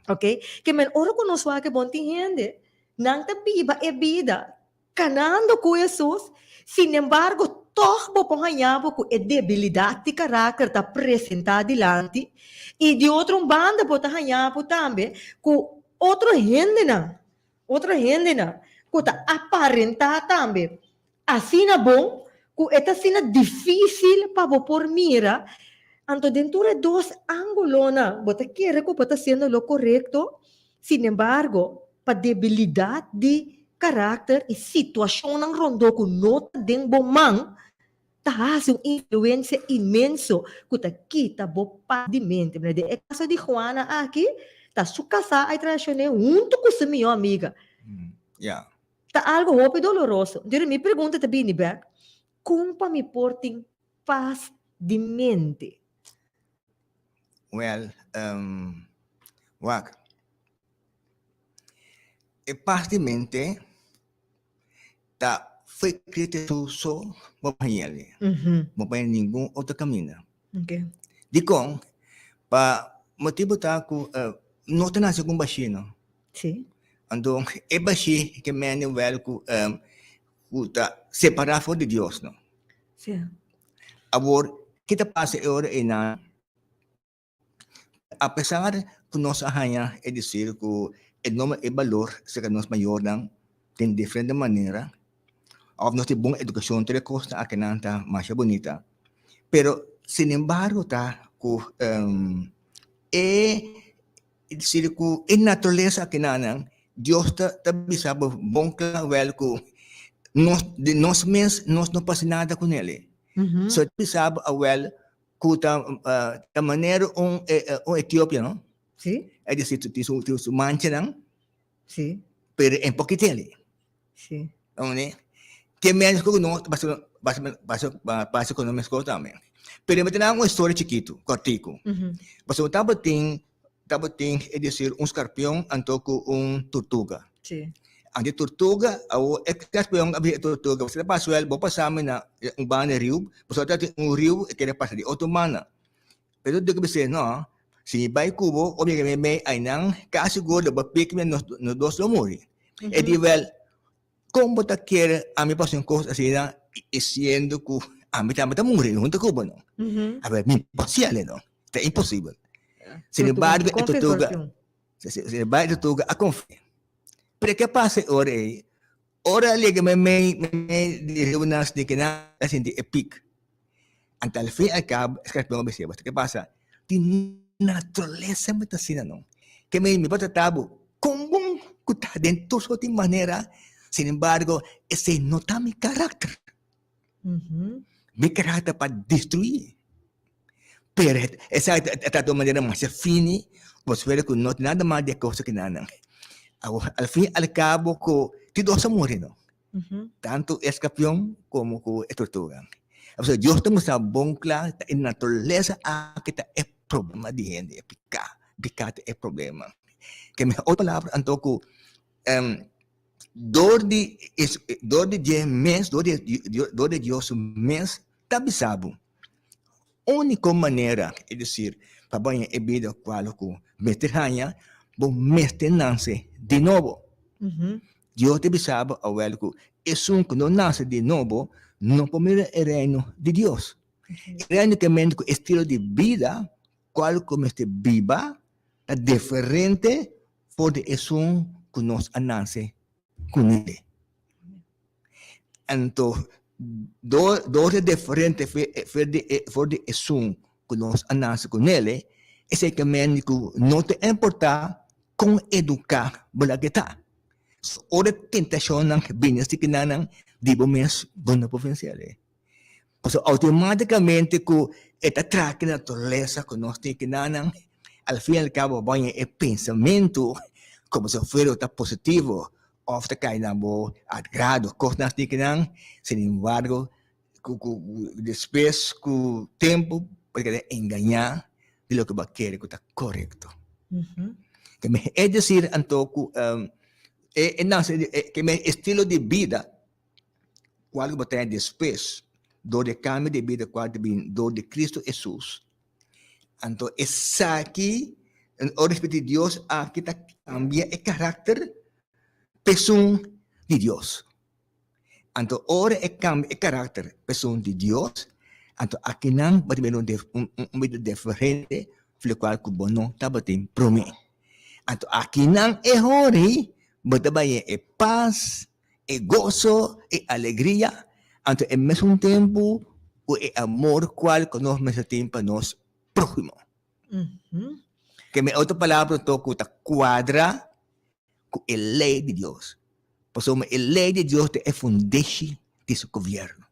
Ok? Ke men ora ku nos wak e bon tin hende, nan ta biba e bida Kanando ku Hesus, sinembargo, tòg bo por haña bo ku e debilidat di karakter ta presentá dilanti, i di otro un banda bo ta haña bo tambe ku otro hendenan, otro hendenan ku ta aparentá tambe asina bon, ku e ta asina difísil pa bo por mira. Anto den tur e dos ángulonan bo ta kere ku bo ta hasiendo lo korekto, sinembargo, pa debilidat di karakter i situashonnan rondó ku no ta den bo man, ta hasi un influensia inmenso ku ta kita bo pas di mente. Den e kaso di Juana aki, ta su kasá a traishon'é huntu ku su mihó amiga. Ta algu hopi doloroso. Entonces mi pregunta ta bini bèk, kon pa mi por tin pas di mente? Wèl, wak. E pas di mente ta fe Cristo Hesus so bo por haña el'e. Bo por haña ningun otro caminda. Dikon? Pa motibu ta ku no ta nase ku un bashí no. Anto e bashí ke mende wèl ku ku ta separá for di Dios no. Awor, ke ta pasa e ora einan? Apesar ku nos a haña e desir ku e nomber e balor serka nos mayornan den diferente manera òf nos tin bon edukashon tur e kosnan akinan ta masha bunita pero sinembargo ta ku e desir ku e naturalesa akinanan Dios ta ta bisa bo bon kla wèl ku nos di nos mes nos no por hasi nada kunel so e ta bisa bo awèl Ku ta ta manera un un Etiopia no? Sí. Es decir, tin su tin su manchanan. Sí. Pero en pokiteli. Sí. Uni. Ke mens ku no pasa pasa pasa pasa ku no meskos tambe. Pero mi ta nan un historia chikitu, kòrtiku. Pasobra tabatin tabatin es desir un skarpion anto ku un turtuga. Anto e turtuga awo e skarpion a bisa e turtuga, bo ta pasa wèl bo pasa mi na un banda di riu, pasobra tabatin un riu e kere pasa di otro banda. Pero e turtuga a bis'é, no, si mi bai ku bo, ora mi yega meimei ainan, kasi gordo bo piki mi, nos dos lo muri. E di wèl, Kon bo ta kere ami pasa un kos asina i siendo ku ami tambe ta muri huntu ku bo no? Awe, mi posible no, ta imposibel. Sin embargo, e tortuga, sin embargo, e tortuga a konfia. Pero ke pasa e ora ei? Ora a yega meimei meimei di riunan sneaky nan a sinti e pik. Anto al fin al kabo e skarpion a bisa, Bo sa ke pasa? Di naturalesa mi ta asina no. Ke mi mi por trata bo kon bon ku ta den tur sorti manera, sin embargo esei no ta mi karakter. Mi karakter pa destruí. Pero esaki ta ta un manera masha fini, bo spera ku no tin nada mal di e kos kinan. Awor al fin al kabo ku tur dos a muri no. Tantu e skarpion komo ku e tortuga. Pasobra Dios ta mustra bon kla ta e naturalesa aki ta e problema di hende, e piká. Piká ta e problema. Ke mi otro palabra anto ku dor di dor di dje mes, dor di dor di Dios su mes ta bisa bo úniko manera, es desir, pa bo haña e bida kual ku mester haña, bo mester nase di nobo. Dios ta bisa bo awel ku esun ku no nase di nobo no por mira e reino di Dios. E reino ke mente ku estilo di bida kual ku mester biba ta diferente for di esun ku nos a nase kuné. Anto dor dor ta diferente for di for di esun ku nos a nase kunele, esei ke mente ku no ta importa kon eduká bo laga ta. So ora tentashonnan bini así kinanan di bo mes bo no por vense ale. Pasobra outomátikamente ku e ta traha ki naturalesa ku nos tin kinanan, al fin i al kabo bo haña e pensamentu komo si fuera ta positivo òf ta kai na bo agrado, kosnan así kinan, sin embargo ku ku despues ku tempu bo ta keda engañá di loke bo a kere ku ta korekto. E desir anto ku e nase ke men estilo di bida kual ku bo tene despues dor di e kambio di bida kual ta bini dor di Kristu Hesus, anto esaki ora Spiritu di Dios aki ta kambia e karakter pa esun di Dios. Anto ora e kambia e karakter pa esun di Dios, anto akinan bo ta bira un bida diferente for di kual ku bo no tabatin promé. Anto akinan e hori bo ta bai e pas, e goso, e alegria, anto e mesun tempu ku e amor kual ku nos mester tin pa nos próhimo. Ke mi otro palabra anto ku ta kuadra ku e lei di Dios, pasobra e lei di Dios ta e fundeshi di su gobièrnu.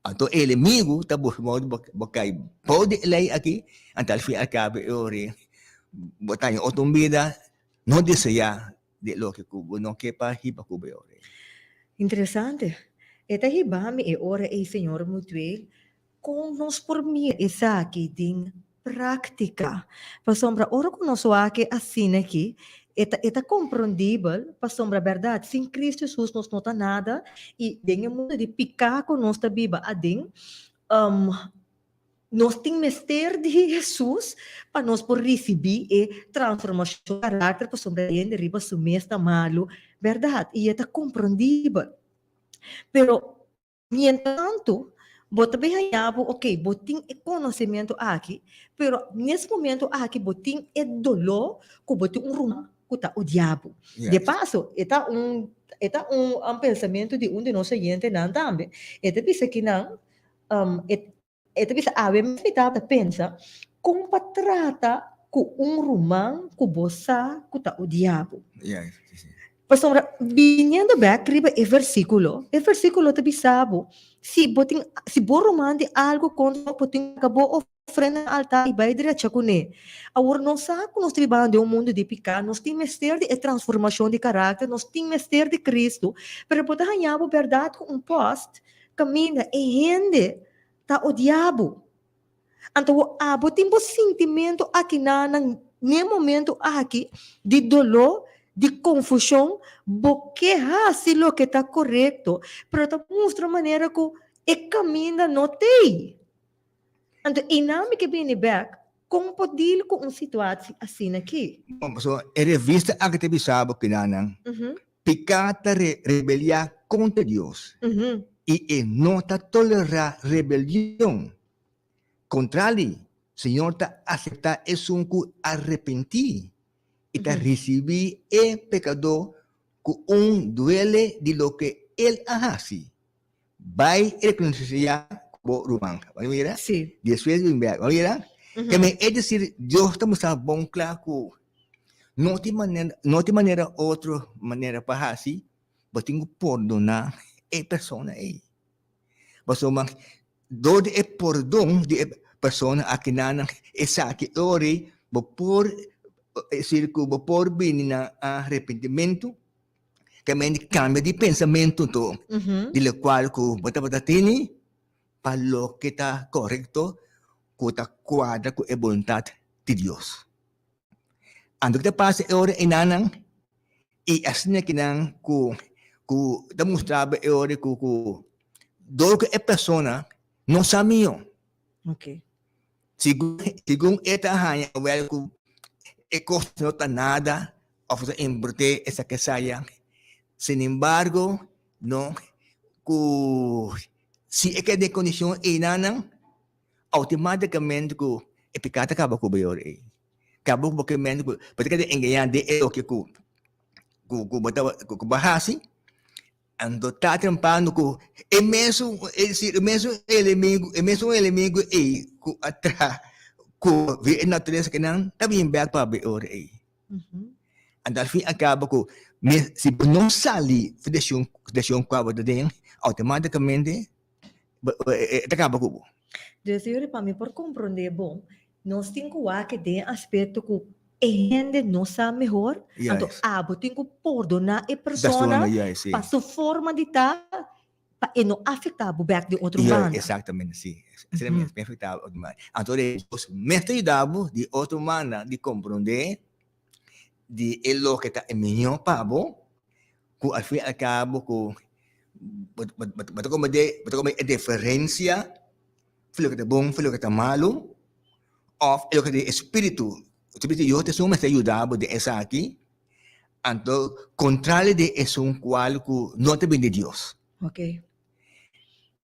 Anto e enemigu ta buska modo di bo kai bou di e lei aki, anto al fin al kabo e ora bo ta haña otro un bida no deseá di loke ku bo no ke pa hiba ku bo e ora ei. Interesante. E ta hiba mi e ora ei, señor Mutueel, Kon nos por mira esaki den práktika? Pasobra ora ku nos wak e asina aki, e ta e ta komprondibel, pasobra bèrdat, sin Kristu Hesus nos no ta nada, i den e mundu di piká ku nos ta biba aden, nos tin mester di Hesus pa nos por risibí e transformashon di karakter, pasobra hende riba su mes ta malu, bèrdat, i e ta komprondibel. Pero Mientantu, bo ta bin haña bo, ok, bo tin e konosementu aki, pero nes momentu aki bo tin e doló ku bo tin un ruman ku ta odia bo. De paso, e ta un e ta un pensamentu di un di nos oyentenan tambe. E ta bisa kinan, e E ta bisa, Awe mes mi tabata pensa kon pa trata ku un ruman ku bo sa ku ta odia bo. Pasobra, biniendo bek riba e versíkulo, e versíkulo ta bisa bo, si bo tin, si bo ruman tin algu kontra bo, bo tin ku bo. Ofrenda na altar i bai drecha kuné. Awor nos sa ku nos ta bibando den un mundu di piká, nos tin mester di e transformashon di karakter, nos tin mester di Kristu, pero bo ta haña bo bèrdat ku un pòst kaminda e hende ta odia bo. Anto bo abo tin bo sintimentu akinanan n'e momentu aki di doló, di konfushon, bo ke hasi loke ta korekto, pero ta mustra manera ku e kaminda no t'ei. Anto einan mi ke bini bek, kon por deal ku un situatie asina aki? Bon, pasobra e revista aki ta bisa bo kinanan, Piká ta rebeliá kontra Dios, i e no ta tolerá rebelion. Kontrali, Señor ta aseptá esun ku arepentí i ta risibí e pekadó ku un duele di loke el a hasi. Bai e rekonsilia ku bo ruman. Bo a mira? Sí. Despues bin bek. Bo a mira? Ke men e desir Dios ta mustra bon kla ku no tin manera, no tin manera otro manera pa hasi, bo tin ku pordoná e persona ei. Pasobra dor di e pordon di e persona akinan esaki e ora ei bo por esir ku bo por bini na arepentimentu. Kamente kambia di pensamentu to, di lokual ku bo tabata tene pa loke ta korekto ku ta kuadra ku e boluntat di Dios. Anto ke ta pasa e ora enanan i asina kinan ku ku ta mustra bo e ora ku ku dor ku e persona no sa mihó. Segun segun e ta haña wèl ku e kos no ta nada òf ta import'é esaki esaya. Sinembargo, no ku si e keda den kondishon einanan, outomátikamente ku e piká ta kaba ku bo e ora ei. Kaba ku bo ke mente ku bo ta keda engañá den e loke ku ku bo ta ku bo a hasi. Anto ta trempando ku e mesun, es decir, e mesun enemigo, e mesun enemigo ei ku a traha ku e naturalesa ke nan ta bin bek pa e ora ei. Anto al fin al kabo ku si bo no sali for di situashon ku abo ta den, outomatikamente e ta kaba ku bo. Dus yori pa mi por komprondé bon, Nos tin ku wak den aspekto ku e hende no sa mehor, anto abo tin ku pordoná e persona pa su forma di ta, pa e no afektá bo bèk den otro banda. Exactamente, si. Asina mes, pa e afektá bo otro banda. Anto Dios mes ta yuda bo di otro banda di komprondé di e loke ta e mihó pa bo, ku al fin al kabo ku bo ta komprendé, bo ta komprendé e diferensia. Fi loke ta bon, fi loke ta malu, òf e loke ta di e spiritu. Spiritu di Dios ta esun mester yuda bo den esaki, anto kontrali di esun kual ku no ta bini di Dios.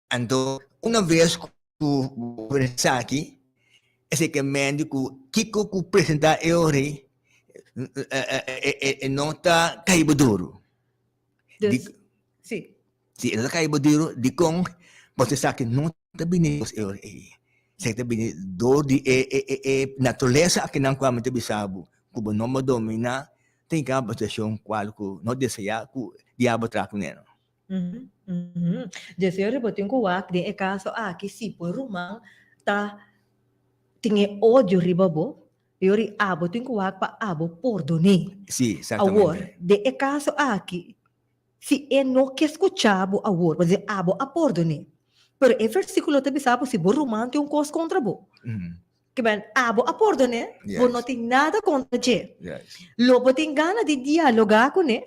Anto una bes ku bo bini esaki, esei ke mende ku kiko ku presentá e ora ei, e no ta kai bo duru. Dus, sí. Si e no ta kai bo duru, dikon bo ta sa ku no ta bini Dios e ora ei? Esaki ta bini dor di e e e e naturalesa akinan ku ami ta bisa bo, ku bo no por dominá, tin kaba bo situashon kual ku no deseá ku diabel traha kuné no. Dus e ora bo tin ku wak den e kaso aki si bo ruman ta tin e odio riba bo, E ora abo tin ku wak pa abo pordon'é. Sí, exactamente. Awor, den e kaso aki, si e no ke skucha bo awor, pasobra abo a pordon'é. Pero e versíkulo ta bisa bo si bo ruman tin un kos kontra bo. Ke men, abo a pordon'é, bo no tin nada kontra dje. Lo bo tin gana di dialogá kuné,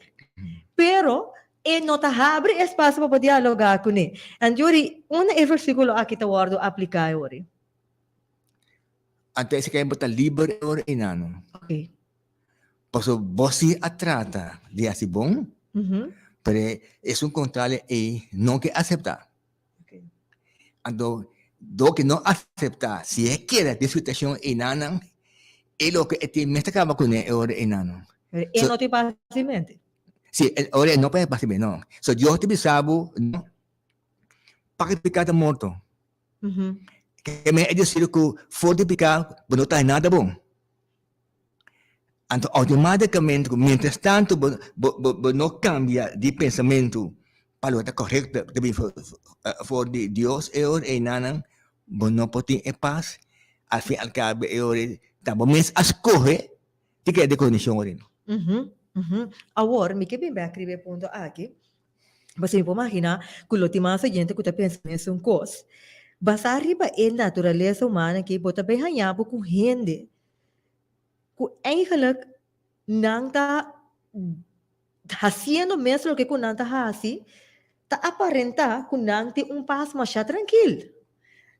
pero e no ta habri espasio pa bo dialogá kuné. Anto yori, unda e versíkulo aki ta wòrdu apliká e ora? Anto esaki bo ta liber e ora einan. Ok. Pasobra bo si a trata di hasi bon, pero esun kontrario ei no ke aseptá. Ok. Anto dor ke no aseptá, si e keda den situashon einanan, e loke e tin mes ta kaba kuné e ora einanan. Pero e no tin fásilmente. Si, e ora e no por fásilmente, no. So Dios ta bisa bo, no, pa ke piká ta morto. Ke men e desir ku for di piká bo no ta haña nada bon. Anto outomátikamente ku mientras tanto bo bo bo no kambia di pensamentu pa loke ta korekto ta bin for di Dios e ora einanan bo no por tin e pas. Al fin al cabo e ora ta bo mes a scoge di keda den condicion ora. Awor mi ke bin bek riba e punto aki, pasobra mi por magina ku lo tin mas oyente ku ta pensa mesun kos. Basá riba e naturalesa humano aki bo ta bay haña bo ku hende ku eigenlijk nan ta hasiendo mes loke ku nan ta hasi, ta aparentá ku nan tin un pas masha trankil.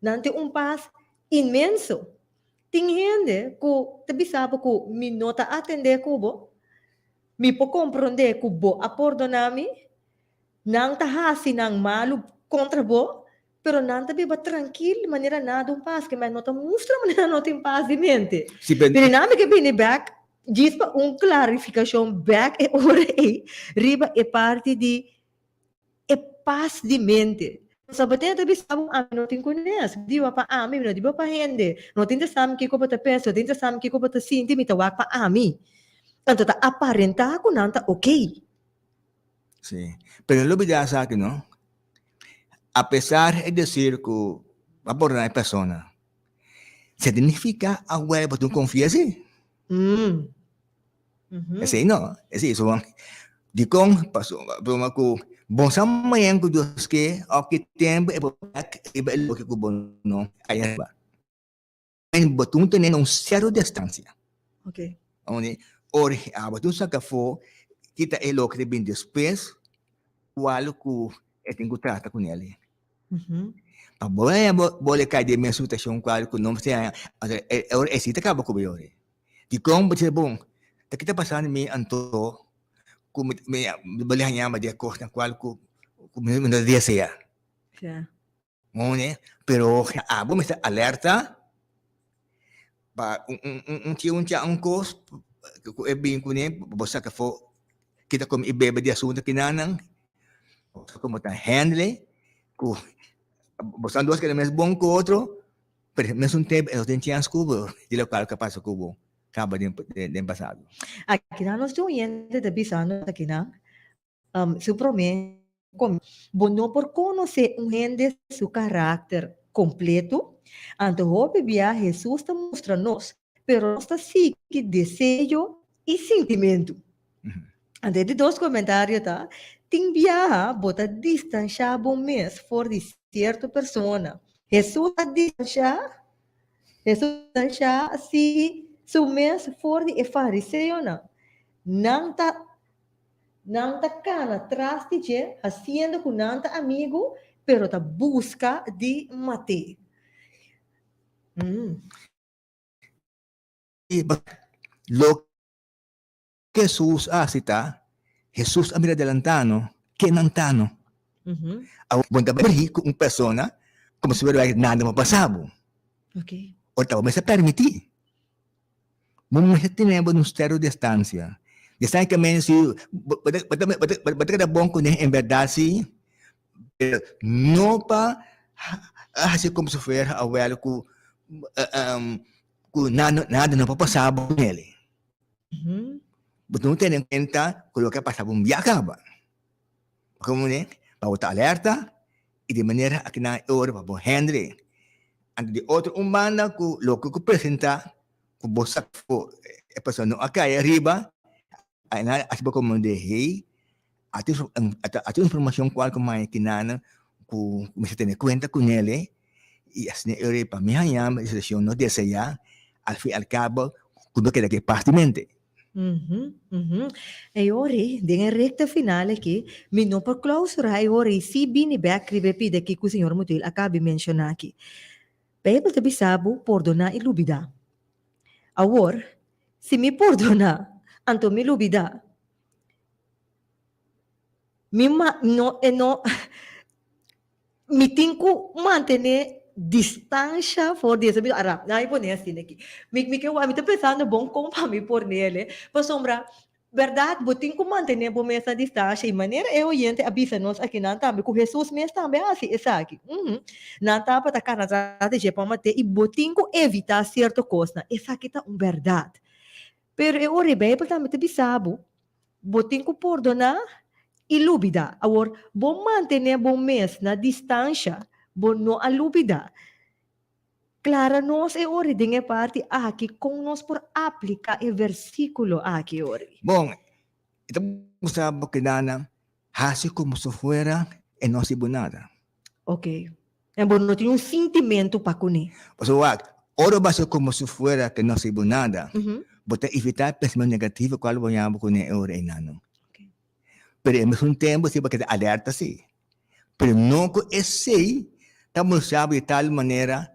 Nan tin un pas inmenso. Tin hende ku ta bisa bo ku mi no ta atendé ku bo, mi por komprondé ku bo a pordoná mi, nan ta hasi nan malu kontra bo, pero nan ta biba trankil manera nada un pas, ke men no ta mustra manera no tin pas di mente. Si, pero Pero nan mi ke bini bek djis pa un klarifikashon bek e ora ei riba e parti di e pas di mente. Pasobra bo ta bisa bo ami no tin kunes, mi diba pa ami, mi no diba pa hende, no tin ta sa mi kiko bo ta pensa, no tin ta sa mi kiko bo ta sinti, mi ta wak pa ami. Anto ta aparentá ku nan ta okey. Si, pero no lubidá esaki no, apesar e desir ku bo a pordoná e persona, significa awor bo tin konfia si? Esei no, esei so dikon pasobra ku bo sa mañana ku Dios ke òf ki tempu e por bek riba e loke ku bo no haya riba. Bo tin tene na un sierto distansia. Ora abo tin saka afó kita e loke ta bin despues kual ku e tin ku trata ku nel. Pa bo haña bo le kai den e mes situashon kual ku no mester haña ora esei ta kaba ku bo yori. Dikon bo ta bon? Ta kita pasando mi anto ku mi bo le haña di e kosnan kual ku mi no ta desea. Mone, pero abo mester alerta pa un un un un kos ku e bin kuné bo saka afó kita komi i bebe di asuntu kinanan bo sa komo ta handle ku bo sa dos keda mes bon ku otro Pero mesun tempu e no tin chèns ku bo di lokual ku a pasa ku bo kaba den pasado. Akinan nos tin un hende ta bisa nos akinan su promé bo no por konosé un hende su karakter kompleto, anto hopi bia Hesus ta mustra nos, pero nos ta sigui deseo i sintimentu. Anto e di dos komentario ta, tin biaha bo ta distanshá bo mes for di sierto persona. Hesus a distanshá Hesus a distanshá si su mes for di e fariseonan. Nan ta nan ta kana tras di dje hasiendo ku nan ta amigu, pero ta buska di mat'é. Loke Hesus a hasi ta, Hesus a mira delantá no, ke nan ta no. Awor bo no ta bai ku un persona komo si fuera nada no a pasa bo. Ora ta bo mester permití. Bo mester tene bo na un sierto distansia. Distansia ke men si bo ta keda bon kuné en bèrdat si, pero no pa hasi komo si fuera awel ku nada no por pasa bo kuné. Bo no tene en kuenta ku loke a pasa bo un bia kaba. Komo ne? Pa bo ta alerta i di manera akinan e ora pa bo hendre. Anto di otro un banda ku loke ku presenta ku bo sa ku e persona no a kai ariba, aina a siba komo de hey, a tin informashon kual ku mai kinan ku mester tene kuenta kunele i asina e ora pa mi haña mi situashon no deseá, al fin al kabo ku no keda ku e pas di mente. E ora ei, den e rekta final aki, mi no por klausurá e ora ei si bini bèk riba e pida aki ku señor Mutuel a kabi menshoná aki. Beibel ta bisa bo pordoná i lubidá. Awor, si mi pordoná, anto mi lubidá. Mi ma no e no mi tin ku mantené distansha for di esei ara nan mi pone asina aki mi mi ke mi ta pensando bon kon pa mi ponele pasobra bèrdat bo tin ku mantené bo mes na distansha i manera e oyente a bisa nos akinan tambe ku Hesus mes tambe a hasi esaki nan tabata kana tras di dje pa mat'é i bo tin ku evitá sierto kosnan esaki ta un bèrdat pero e ora e Beibel tambe ta bisa bo Bo tin ku pordoná i lubidá. Awor, bo mantené bo mes na distansha, bo no a lubidá. Klara nos e ori den e parti aki kon nos por aplika e versíkulo aki ori. Bon, e ta mustra bo keda hasi komo si fuera e no hasi bo nada. Ok. En bo no tin un sintimentu pa kuné. Pasobra wak, ora bo hasi komo si fuera ke no hasi bo nada, bo ta evitá e pensamentu negativo kual bo ña bo kuné e ora einan. Pero e mesun tempu si bo keda alerta si. Pero no ku esei ta mustra bo di tal manera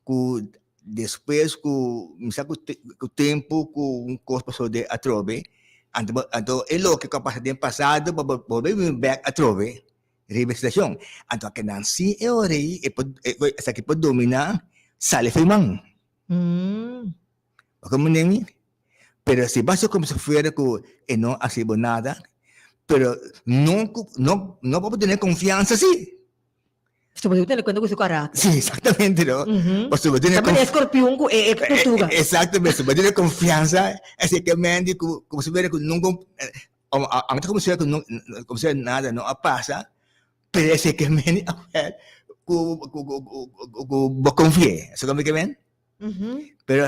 ku despues ku mi sa ku tempu ku un kos pasó den atrobe, anto bo anto e loke ku a pasa den pasado bo bo bolbe bini bèk atrobe riba e situashon. Anto a keda si e ora ei e por esaki por dominá sali for e man. Bo comprende mi? Pero si bo haci como si fuera cu e no haci bo nada, pero no cu no no bo por tene confiansa si. So bo debe tene cuenta cu su carácter. Si, exactamente no. Pasobra bo tene También escorpión cu e tortuga. Exactamente, si bo tene confiansa, esey ke mende cu como si fuera cu nunca aunke ta como si fuera cu como si fuera nada no a pasa, pero esey ke mende cu cu cu bo confia. Esey como ke men? Pero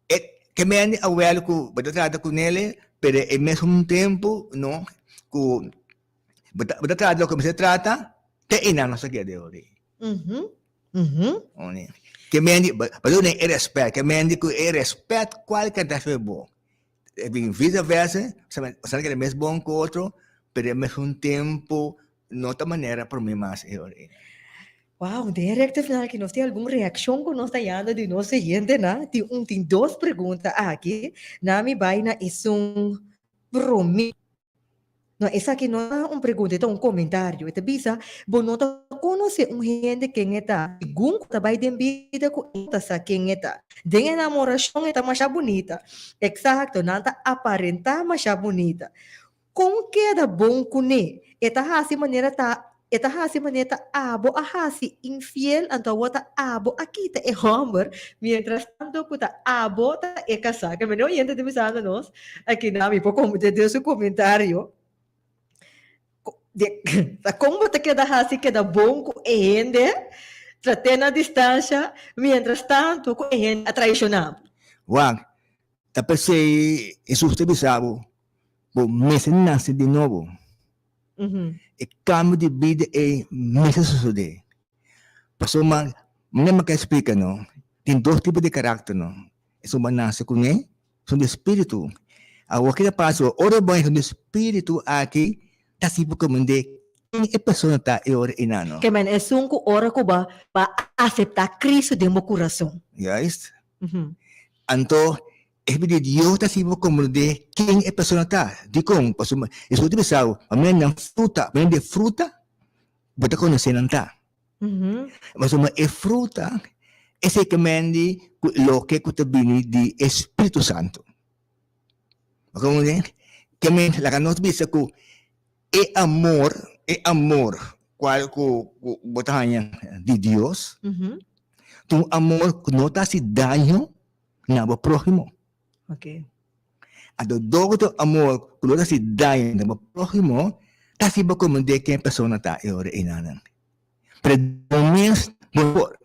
e ke mende a wèl ku bo ta trata ku nele, pero e mesun tempu no ku bo ta bo ta trata loke mester trata te einan nos ta keda ori. Ke mende bo ta duna e rèspèt, ke mende ku e rèspèt kualke ta haci bo. E bin vise versa, bo sa keda mes bon ku otro, pero e mesun tempu no ta manera prome mas e ora ei. Wow, den e recta final aki nos tin algun reaccion cu nos ta yanda di nos oyentenan. Tin un, tin dos pregunta aki. Na mi bai na esun prome. No, esaki no ta un pregunta, e ta un comentario. E ta bisa, bo no ta conoce un hende ken e ta, segun cu ta bai den bida cu e ta sa ken e ta. Den enamoracion e ta masha bunita. Exacto, nan ta aparenta masha bunita. Kon keda bon kuné? E ta hasi manera ta e ta hasi manera ta abo a hasi infiel anto awor ta abo a kita e hòmber mientras tanto ku ta abo ta e kasá. Ke mene oyente ta bisando nos aki na mi por de su komentario de ta kon bo ta keda hasi keda bon ku e hende trat'é na distansha mientras tanto ku e hende a traishoná bo. Wak, ta p'esei Hesus ta bisa bo Bo mester nase di nobo. E kambio di bida ei mester sosodé. Pasobra manera mi a splika no, tin dos tipo di karakter no. Esun bo a nase kuné, esun di spiritu. Awor ke ta pasa ora bo haña esun di spiritu aki ta sibi komprendé ken e persona ta e ora einan no. Ke men esun ku ora ku bo a aseptá Cristo den bo kurason. Juist. Anto E pidi Dios ta sibi komprendé ken e persona ta. Dikon? Pasobra Hesus ta bisa bo, pa medio nan fruta, pa medio di e fruta, bo ta konosé nan ta. Pasobra e fruta esei ke mendi ku loke ku ta bini di e Spiritu Santu. Bo komprendé? Ke men laga nos bisa ku e amor, e amor kual ku bo ta haña di Dios, ta un amor ku no ta hasi daño na bo próhimo. Ok. Anto dor ku amor ku no ta hasi daño na bo próhimo, ta hasi bo komprendé ken persona ta e ora einanan. Pero bo mes no por.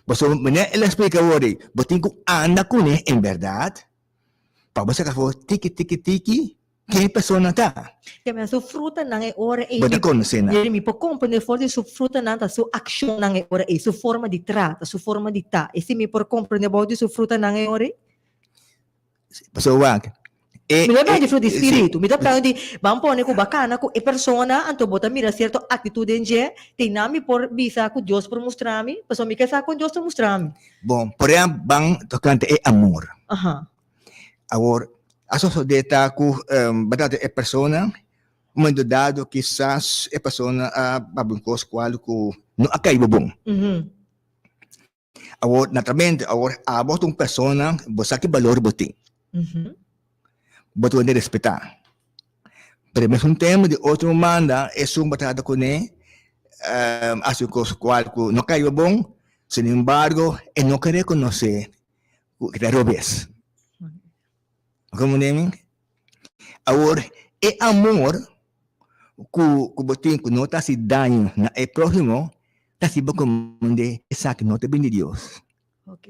Pasobra manera el a splika awor ei, bo tin ku anda kuné en bèrdat pa bo saka afó tiki tiki tiki Ken persona ta? Te men su frutanan e ora ei. Bo ta konosé nan. Mi por komprendé for di su frutanan ta su akshonnan e ora ei, su forma di trata, su forma di ta. Esei mi por komprendé bou di su frutanan e ora ei? Pasobra wak, e. Mi no ta papia di fruta di spiritu, mi ta papia di ban pone ku bo a kana ku e persona, anto bo ta mira sierto aktitut den dje, te nan mi por bisa ku Dios por mustra mi, pasobra mi ke sa kon Dios ta mustra mi. Bon, por ehèmpel, ban tokante e amor. Awor, a sosodé ta ku bo ta trata e persona, un momento dado kisas e persona a papia un kos kual ku no a kai bo bon. Awor, naturalmente, awor abo ta un persona, bo sa ki balor bo tin. Bo ta wende respetá. Pero e mesun tempu di otro banda esun bo trata kuné hasi un kos kual ku no kai bo bon, sinembargo e no ke rekonosé ku ta robes. Comprende mi? Awor, e amor ku ku bo tin ku no ta hasi daño na e próhimo, ta hasi bo comprende esaki no ta bini di Dios. Ok.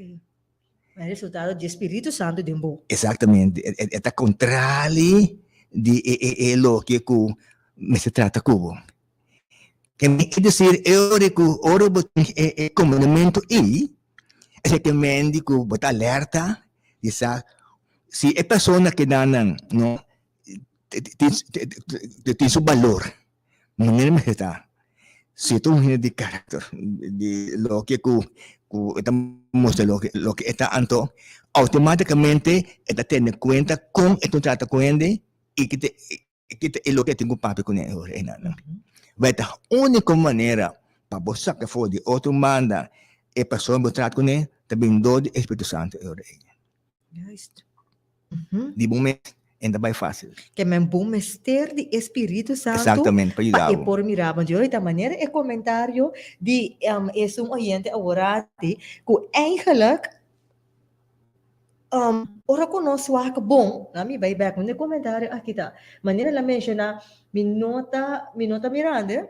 E resultado di Spiritu Santu den bo. Exactamente. E ta contrali di e loke ku mester trata ku bo. Ke mi ke desir e ora ku ora bo tin e komandamentu ei, esei ke mendi ku bo ta alerta di sa si e persona ke nan no tin su balor. Manera mester ta, si ta un hende di karakter, di loke ku ku e ta mustra loke loke e ta, anto outomátikamente e ta tene kuenta kon e ta trata ku hende i ki ta ki ta e loke e tin ku papia kuné e ora einan. Wèt ta úniko manera pa bo saka for di otro banda e persona bo trata kuné ta bin dor di e Spiritu Santu e ora ei. Juist. Di bo mes en ta bai fácil. Ke men bo mester di e Spiritu Santu Exactamente, pa yuda pa e bo. por mira bo. Yo ta manera e comentario di um, esun oyente aworati ku eigenlijk um, ora ku nos wak bon, na mi bai bek, un comentario aki ta, manera la menciona, mi no ta, mi no ta mirando,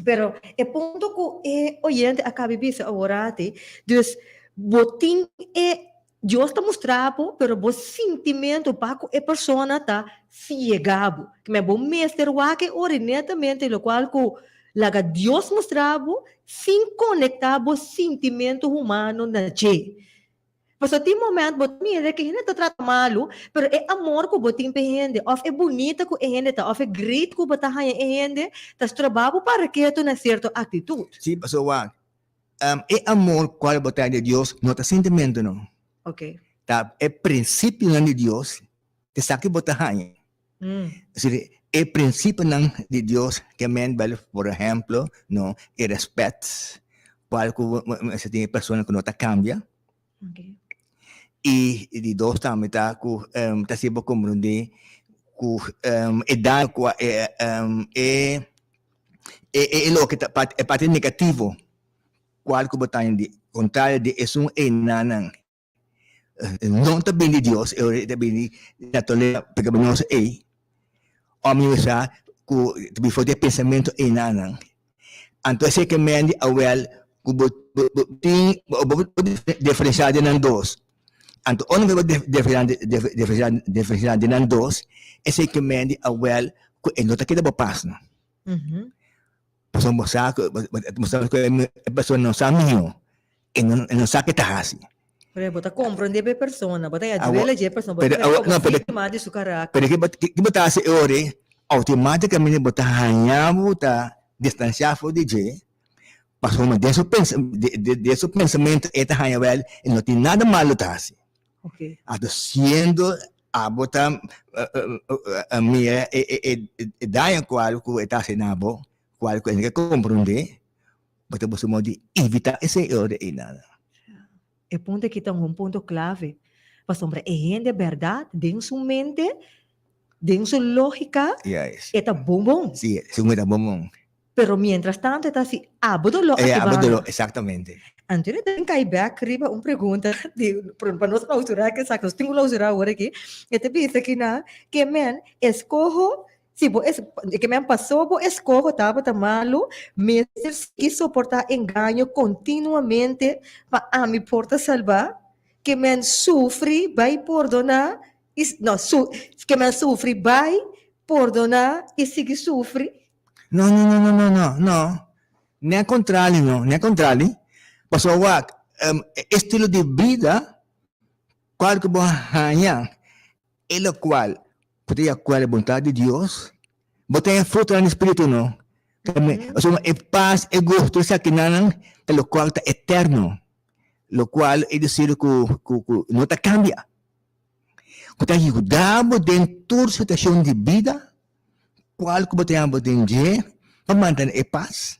pero e punto ku e oyente a kabi bisa aworati, dus bo tin e Dios ta mustra bo, pero bo sintimentu pa ku e persona ta siega bo. Kmé bo mester wak e ora netamente lokual ku laga Dios mustra bo sin konektá bo sintimentu humano na dje. Pasobra tin moment bo ta mira ku e hende ta trata malu, pero e amor ku bo tin pa e hende òf e bunita ku e hende ta òf e great ku bo ta haña e hende ta stroba bo para ketu na sierto aktitut. Sí, pasobra wak, E amor cual bo trae di Dios no ta sentimento no. Ok. Ta e principionan di Dios esaki bo ta haña. Es decir, e principionan di Dios ke men bel por ehemplo no e respet cual cu mester tin e persona cu no ta cambia. Ok. Y di dos tambe ta cu ta haci bo comprende cu e daño cu e e E loke ta e parti negativo cual cu bo ta di contrario di esun enanan no ta bini di Dios, e ta bini di naturalesa pecaminoso ey, of mi sa cu ta bini for di e pensamento enanan. Anto esey ke men di awel cu bo tin bo por diferencia den nan dos. Anto ora bo diferencia den nan dos, esey ke men di awel cu e no ta keda bo pas no. Pasobra bo sa ku bo sa ku e persona no sa mihó, e no e no sa ke ta hasi. Pero bo ta komprondé pa e persona, bo ta ya Awor, duele dje persona, bo ta pero mira awor komo no pero víktima di su karakter. pero ke bo ke bo ta hasi e ora ei, outomátikamente bo ta haña bo ta distansiá for di dje, pasobra den su pensa den su pensamentu e ta haña wèl e no tin nada malo ta hasi. Ok. Anto siendo abo ta mira e daño cual cu e ta haci na bo, cual cu e no ke comprende, bo ta busca modo di evita esey e ora ey nada. E punto aki ta un punto clave, pasobra e hende berdad den su mente, den su logica, e ta bon bon. Si, segun e ta bon bon. Pero mientras tanto e ta hasi abo doló Eh, aki abo doló, banda. exactamente. Anto e ta kai bek riba un pregunta di pa nos clausura ke esaki, nos tin ku clausura awor aki. E ta bisa kina ke men eskoho si bo es ke men pasó bo eskoho tabata malu mester sigui soportá engaño kontinuamente pa ami por ta salbá? Ke men sufri bai pordoná i no su ke men sufri bai pordoná i sigui sufri? No, no, no, no, no, no, no. Ni al contrario, no, ni al contrario. Pasobra wak, e estilo di bida cual cu bo haña, e locual cu ta di acuerdo e boluntad di Dios, bo ta haña frutonan di spiritu, no. Pasobra e pas, e gusto, esakinan ta locual ta eterno, locual e decir cu, cu, cu no ta cambia, cu ta yuda bo den tur situacion di bida. Cual cu bo ta yama bo den dje pa mantene e pas,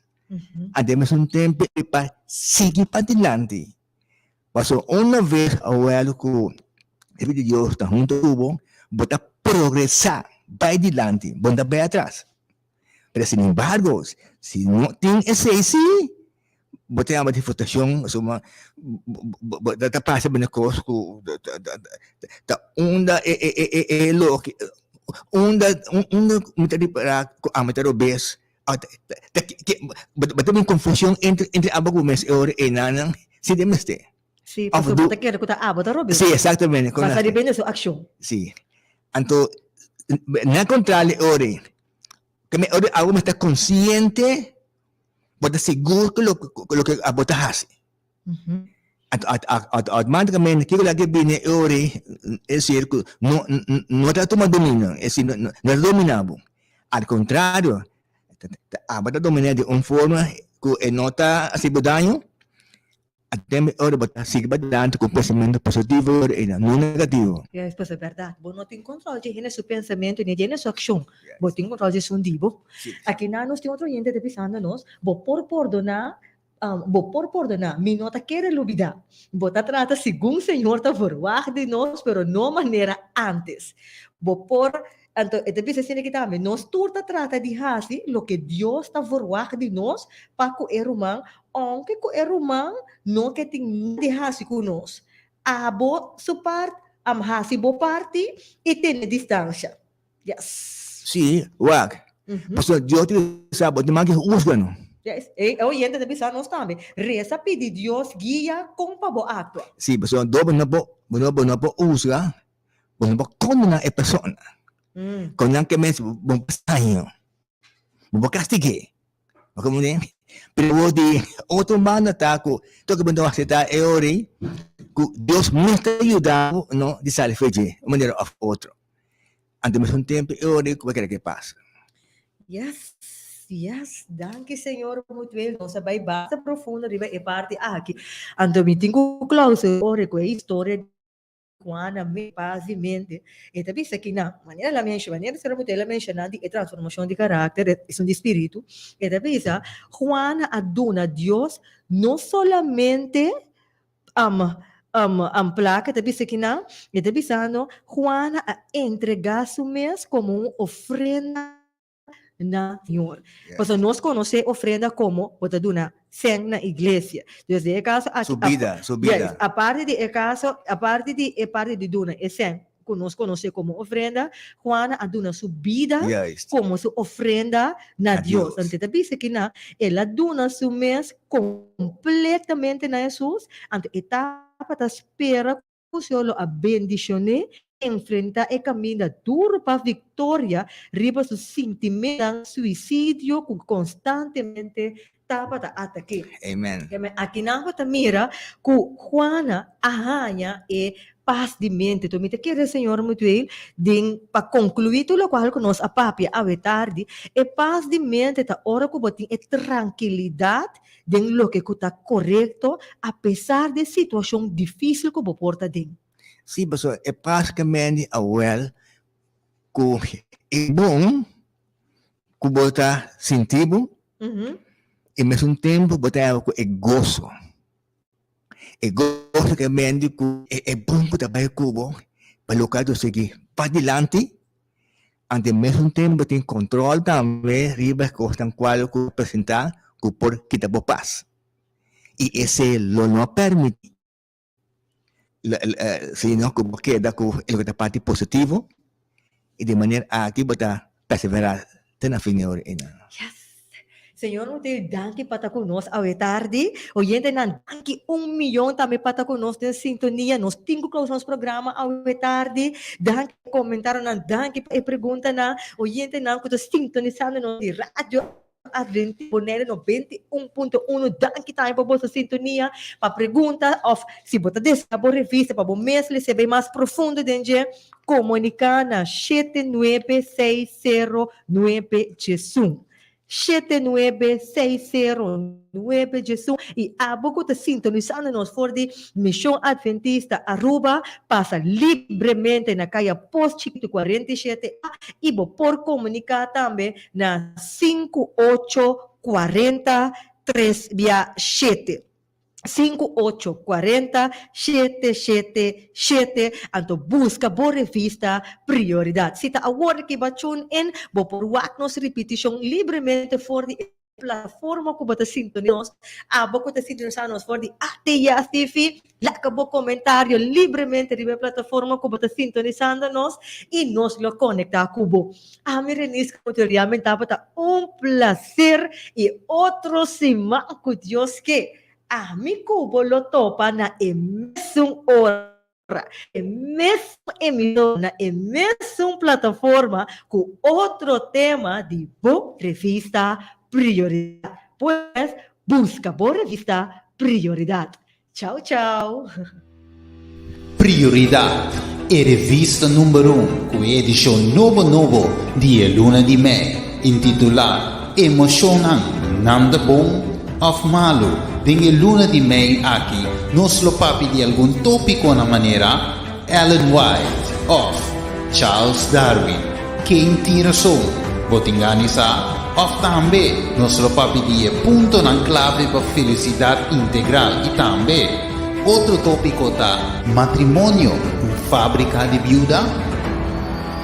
a den mesun tempo e pa sigui padilanti. Pasobra una vez awel cu e Spiritu di Dios ta hunto cu bo, bo ta progresa bay dilanti, bo no ta bay atras. Pero sin embargo, si no tin esey si, Bo ta yama di frustracion pasobra bo ta pasa bini cos cu ta unda e loke unda unda mi ta ripara cu ami ta robes bo ta bin confusion entre abo cu bo mes e ora eynan si den mester. Sí, pasobra bo ta kere ku ta abo ta robes. Sí, exactamente. Basa riba su akshon. Sí. Anto, na kontrali ora, ke me ora abo mester konsiente, bo ta sigur ku loke abo ta hasi. Anto, automaticamente kiko lo a bini e ora es decir ku no no ta tuma dominio, es decir no ta domina bo. Al kontrario, abo ta domina di un forma ku e no ta hasi bo daño. Atembe ora bo ta sigui padilanti ku un pensamentu positivo i no negativo. Yes, pues e bèrdat. Bo no tin kòntròl dje hende su pensamentu ni dje hende su akshon. Bo tin kòntròl dje esun di bo. Aki nan nos tin otro hende ta bisando nos, bo por pordoná, bo por pordoná, mi no ta kere lubidá. Bo ta trata segun Señor ta verwagt di nos, pero no manera ántes. Bo por Anto e ta bisa asina aki tambe, nos tur ta trata di hasi loke Dios ta verwagt di nos pa ku e ruman, ounke ku e ruman no ke tin nada di hasi ku nos. Abo su part, am hasi bo parti i tene distansha. Yes. Sí, wak. Pasobra Dios ta bisa bo, no ke husga no. Yes. E oyente ta bisa nos tambe, resa pidi Dios guia kon pa bo aktua. Sí, pasobra Dios bo no por, bo no por husga. Bo no por kondená e persona. Kondená ke mens bo no por saño. Bo por kastig'é. Bo komprendé? Pero bo di otro banda ta ku tur ke bo no aseptá e ora ei, ku Dios mes ta yuda bo no di sali for dje un manera òf otro. Anto mesun tempu e ora ei ku bo kere ke pasa. Yes, yes, danki Señor Mutuel, nos a bai basta profundo riba e parti aki. Anto mi tin ku klausa ora ku e historia Juana me pas di mente. E ta bisa ki nan, manera el a mensha, manera Sra. Mutel a menshoná di e transformashon di karakter, esun di spiritu, e ta bisa, Juana a duna Dios no solamente plaka, e ta bisa ki nan, e ta bisando, Juana a entregá su mes komo un ofrenda na Señor. Pasobra nos konosé ofrenda komo bo ta duna sèn na iglesia. Dus den e kaso aki, Su bida, su bida. Yes, aparte di e kaso, aparte di e parti di duna e sèn ku nos konosé komo ofrenda, Juana a duna su bida komo su ofrenda na Na Dios. Dios. Anto e ta bisa kina, el a duna su mes kompletamente na Hesus, anto e tabata spera ku Señor lo a bendishon'é enfrentá e kaminda duru pa viktoria riba su sintimentunan suisidio ku konstantemente tabata atak'é. Amen. Amen. Akinan bo ta mira ku Juana a haña e pas di mente. Enton mi ta kere Señor Mutueel den pa konkluí tur lokual ku nos a papia awe tardi, e pas di mente ta ora ku bo tin e trankilidat den loke ku ta korekto apesar di e situashon difísil ku bo por ta den. Sí, pasobra e pas ke mendi awel ku e bon ku bo ta sinti bo i mesun tempu bo ta haba ku e goso. E goso ke mendi ku e bon ku ta bai ku bo pa loke a sigui padilanti Ante mesun tempu tin control tambe riba e cosnan cual cu presenta cu por kita bo pas. Y esey lo no permiti sino cu bo keda cu e loke ta parti positivo y di manera aki bo ta persevera te na fin di ora. Yes! Señor Mutel, danki pa ta ku nos awe tardi. Oyentenan, danki un miyon tambe pa ta ku nos den sintonia. Nos tin ku close nos programa awe tardi. Danki pa e comentarionan, danki pa e preguntanan. Oyentenan ku ta sintonisando nos di Radio Adventista Bonaire 91.1, danki tambe pa boso sintonia. Pa pregunta of si bo ta desea bo revista pa bo mes lese bay mas profundo den dje, komunika na 7960 911. 7960 911 i abo ku ta sintonisando nos for di Mishon Adventista Aruba pasa libremente na Kaya Pos Chikitu 47 A i bo por komuniká tambe na 58 40 3 bia 7. 5 8 40 7 7 7 anto buska bo revista Prioridad. Si ta awor ki bo tune in, bo por wak nos ripitishon libremente for di e plataforma ku bo ta sintonisá nos. Abo ku ta sintonisá nos for di ATS TV, laka bo komentario libremente riba e plataforma ku bo ta sintonisando nos i nos lo konektá ku bo. Ami Renis Couto realmente tabata un placer i otro siman ku Dios ke. Ami ku bo lo topa na e mesun ora, e mesun emisora, na e mesun plataforma ku otro tema di bo revista Prioridat. Pues, buska bo revista Prioridat. Chau chau! Prioridad, e revista number un ku e edishon nobo nobo di e luna di mei, intitulá Emoshonnan, nan ta bon òf malu? Den e luna di mei aki nos lo papia di algun tópikonan manera, Ellen White òf Charles Darwin, ken tin rason? Bo tin gana di sa? Òf tambe nos lo papia di e puntonan klave pa felisidat integral i tambe otro tópiko ta Matrimonio, un fábrika di biuda?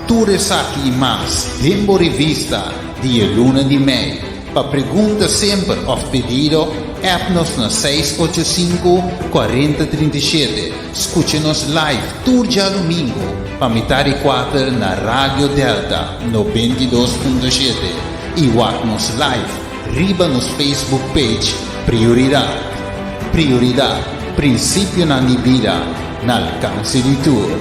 Tur esaki i mas den bo revista di e luna di mei. Pa pregunta semper òf pedido, app nos na seis ocho sinku, kuarenta 37. Skucha nos live tur djadumingu pa mitar di kuater na Radio Delta 92.7 i wak nos live riba nos Facebook page Prioridat. Prioridat, prinsipionan di bida na alkanse di tur.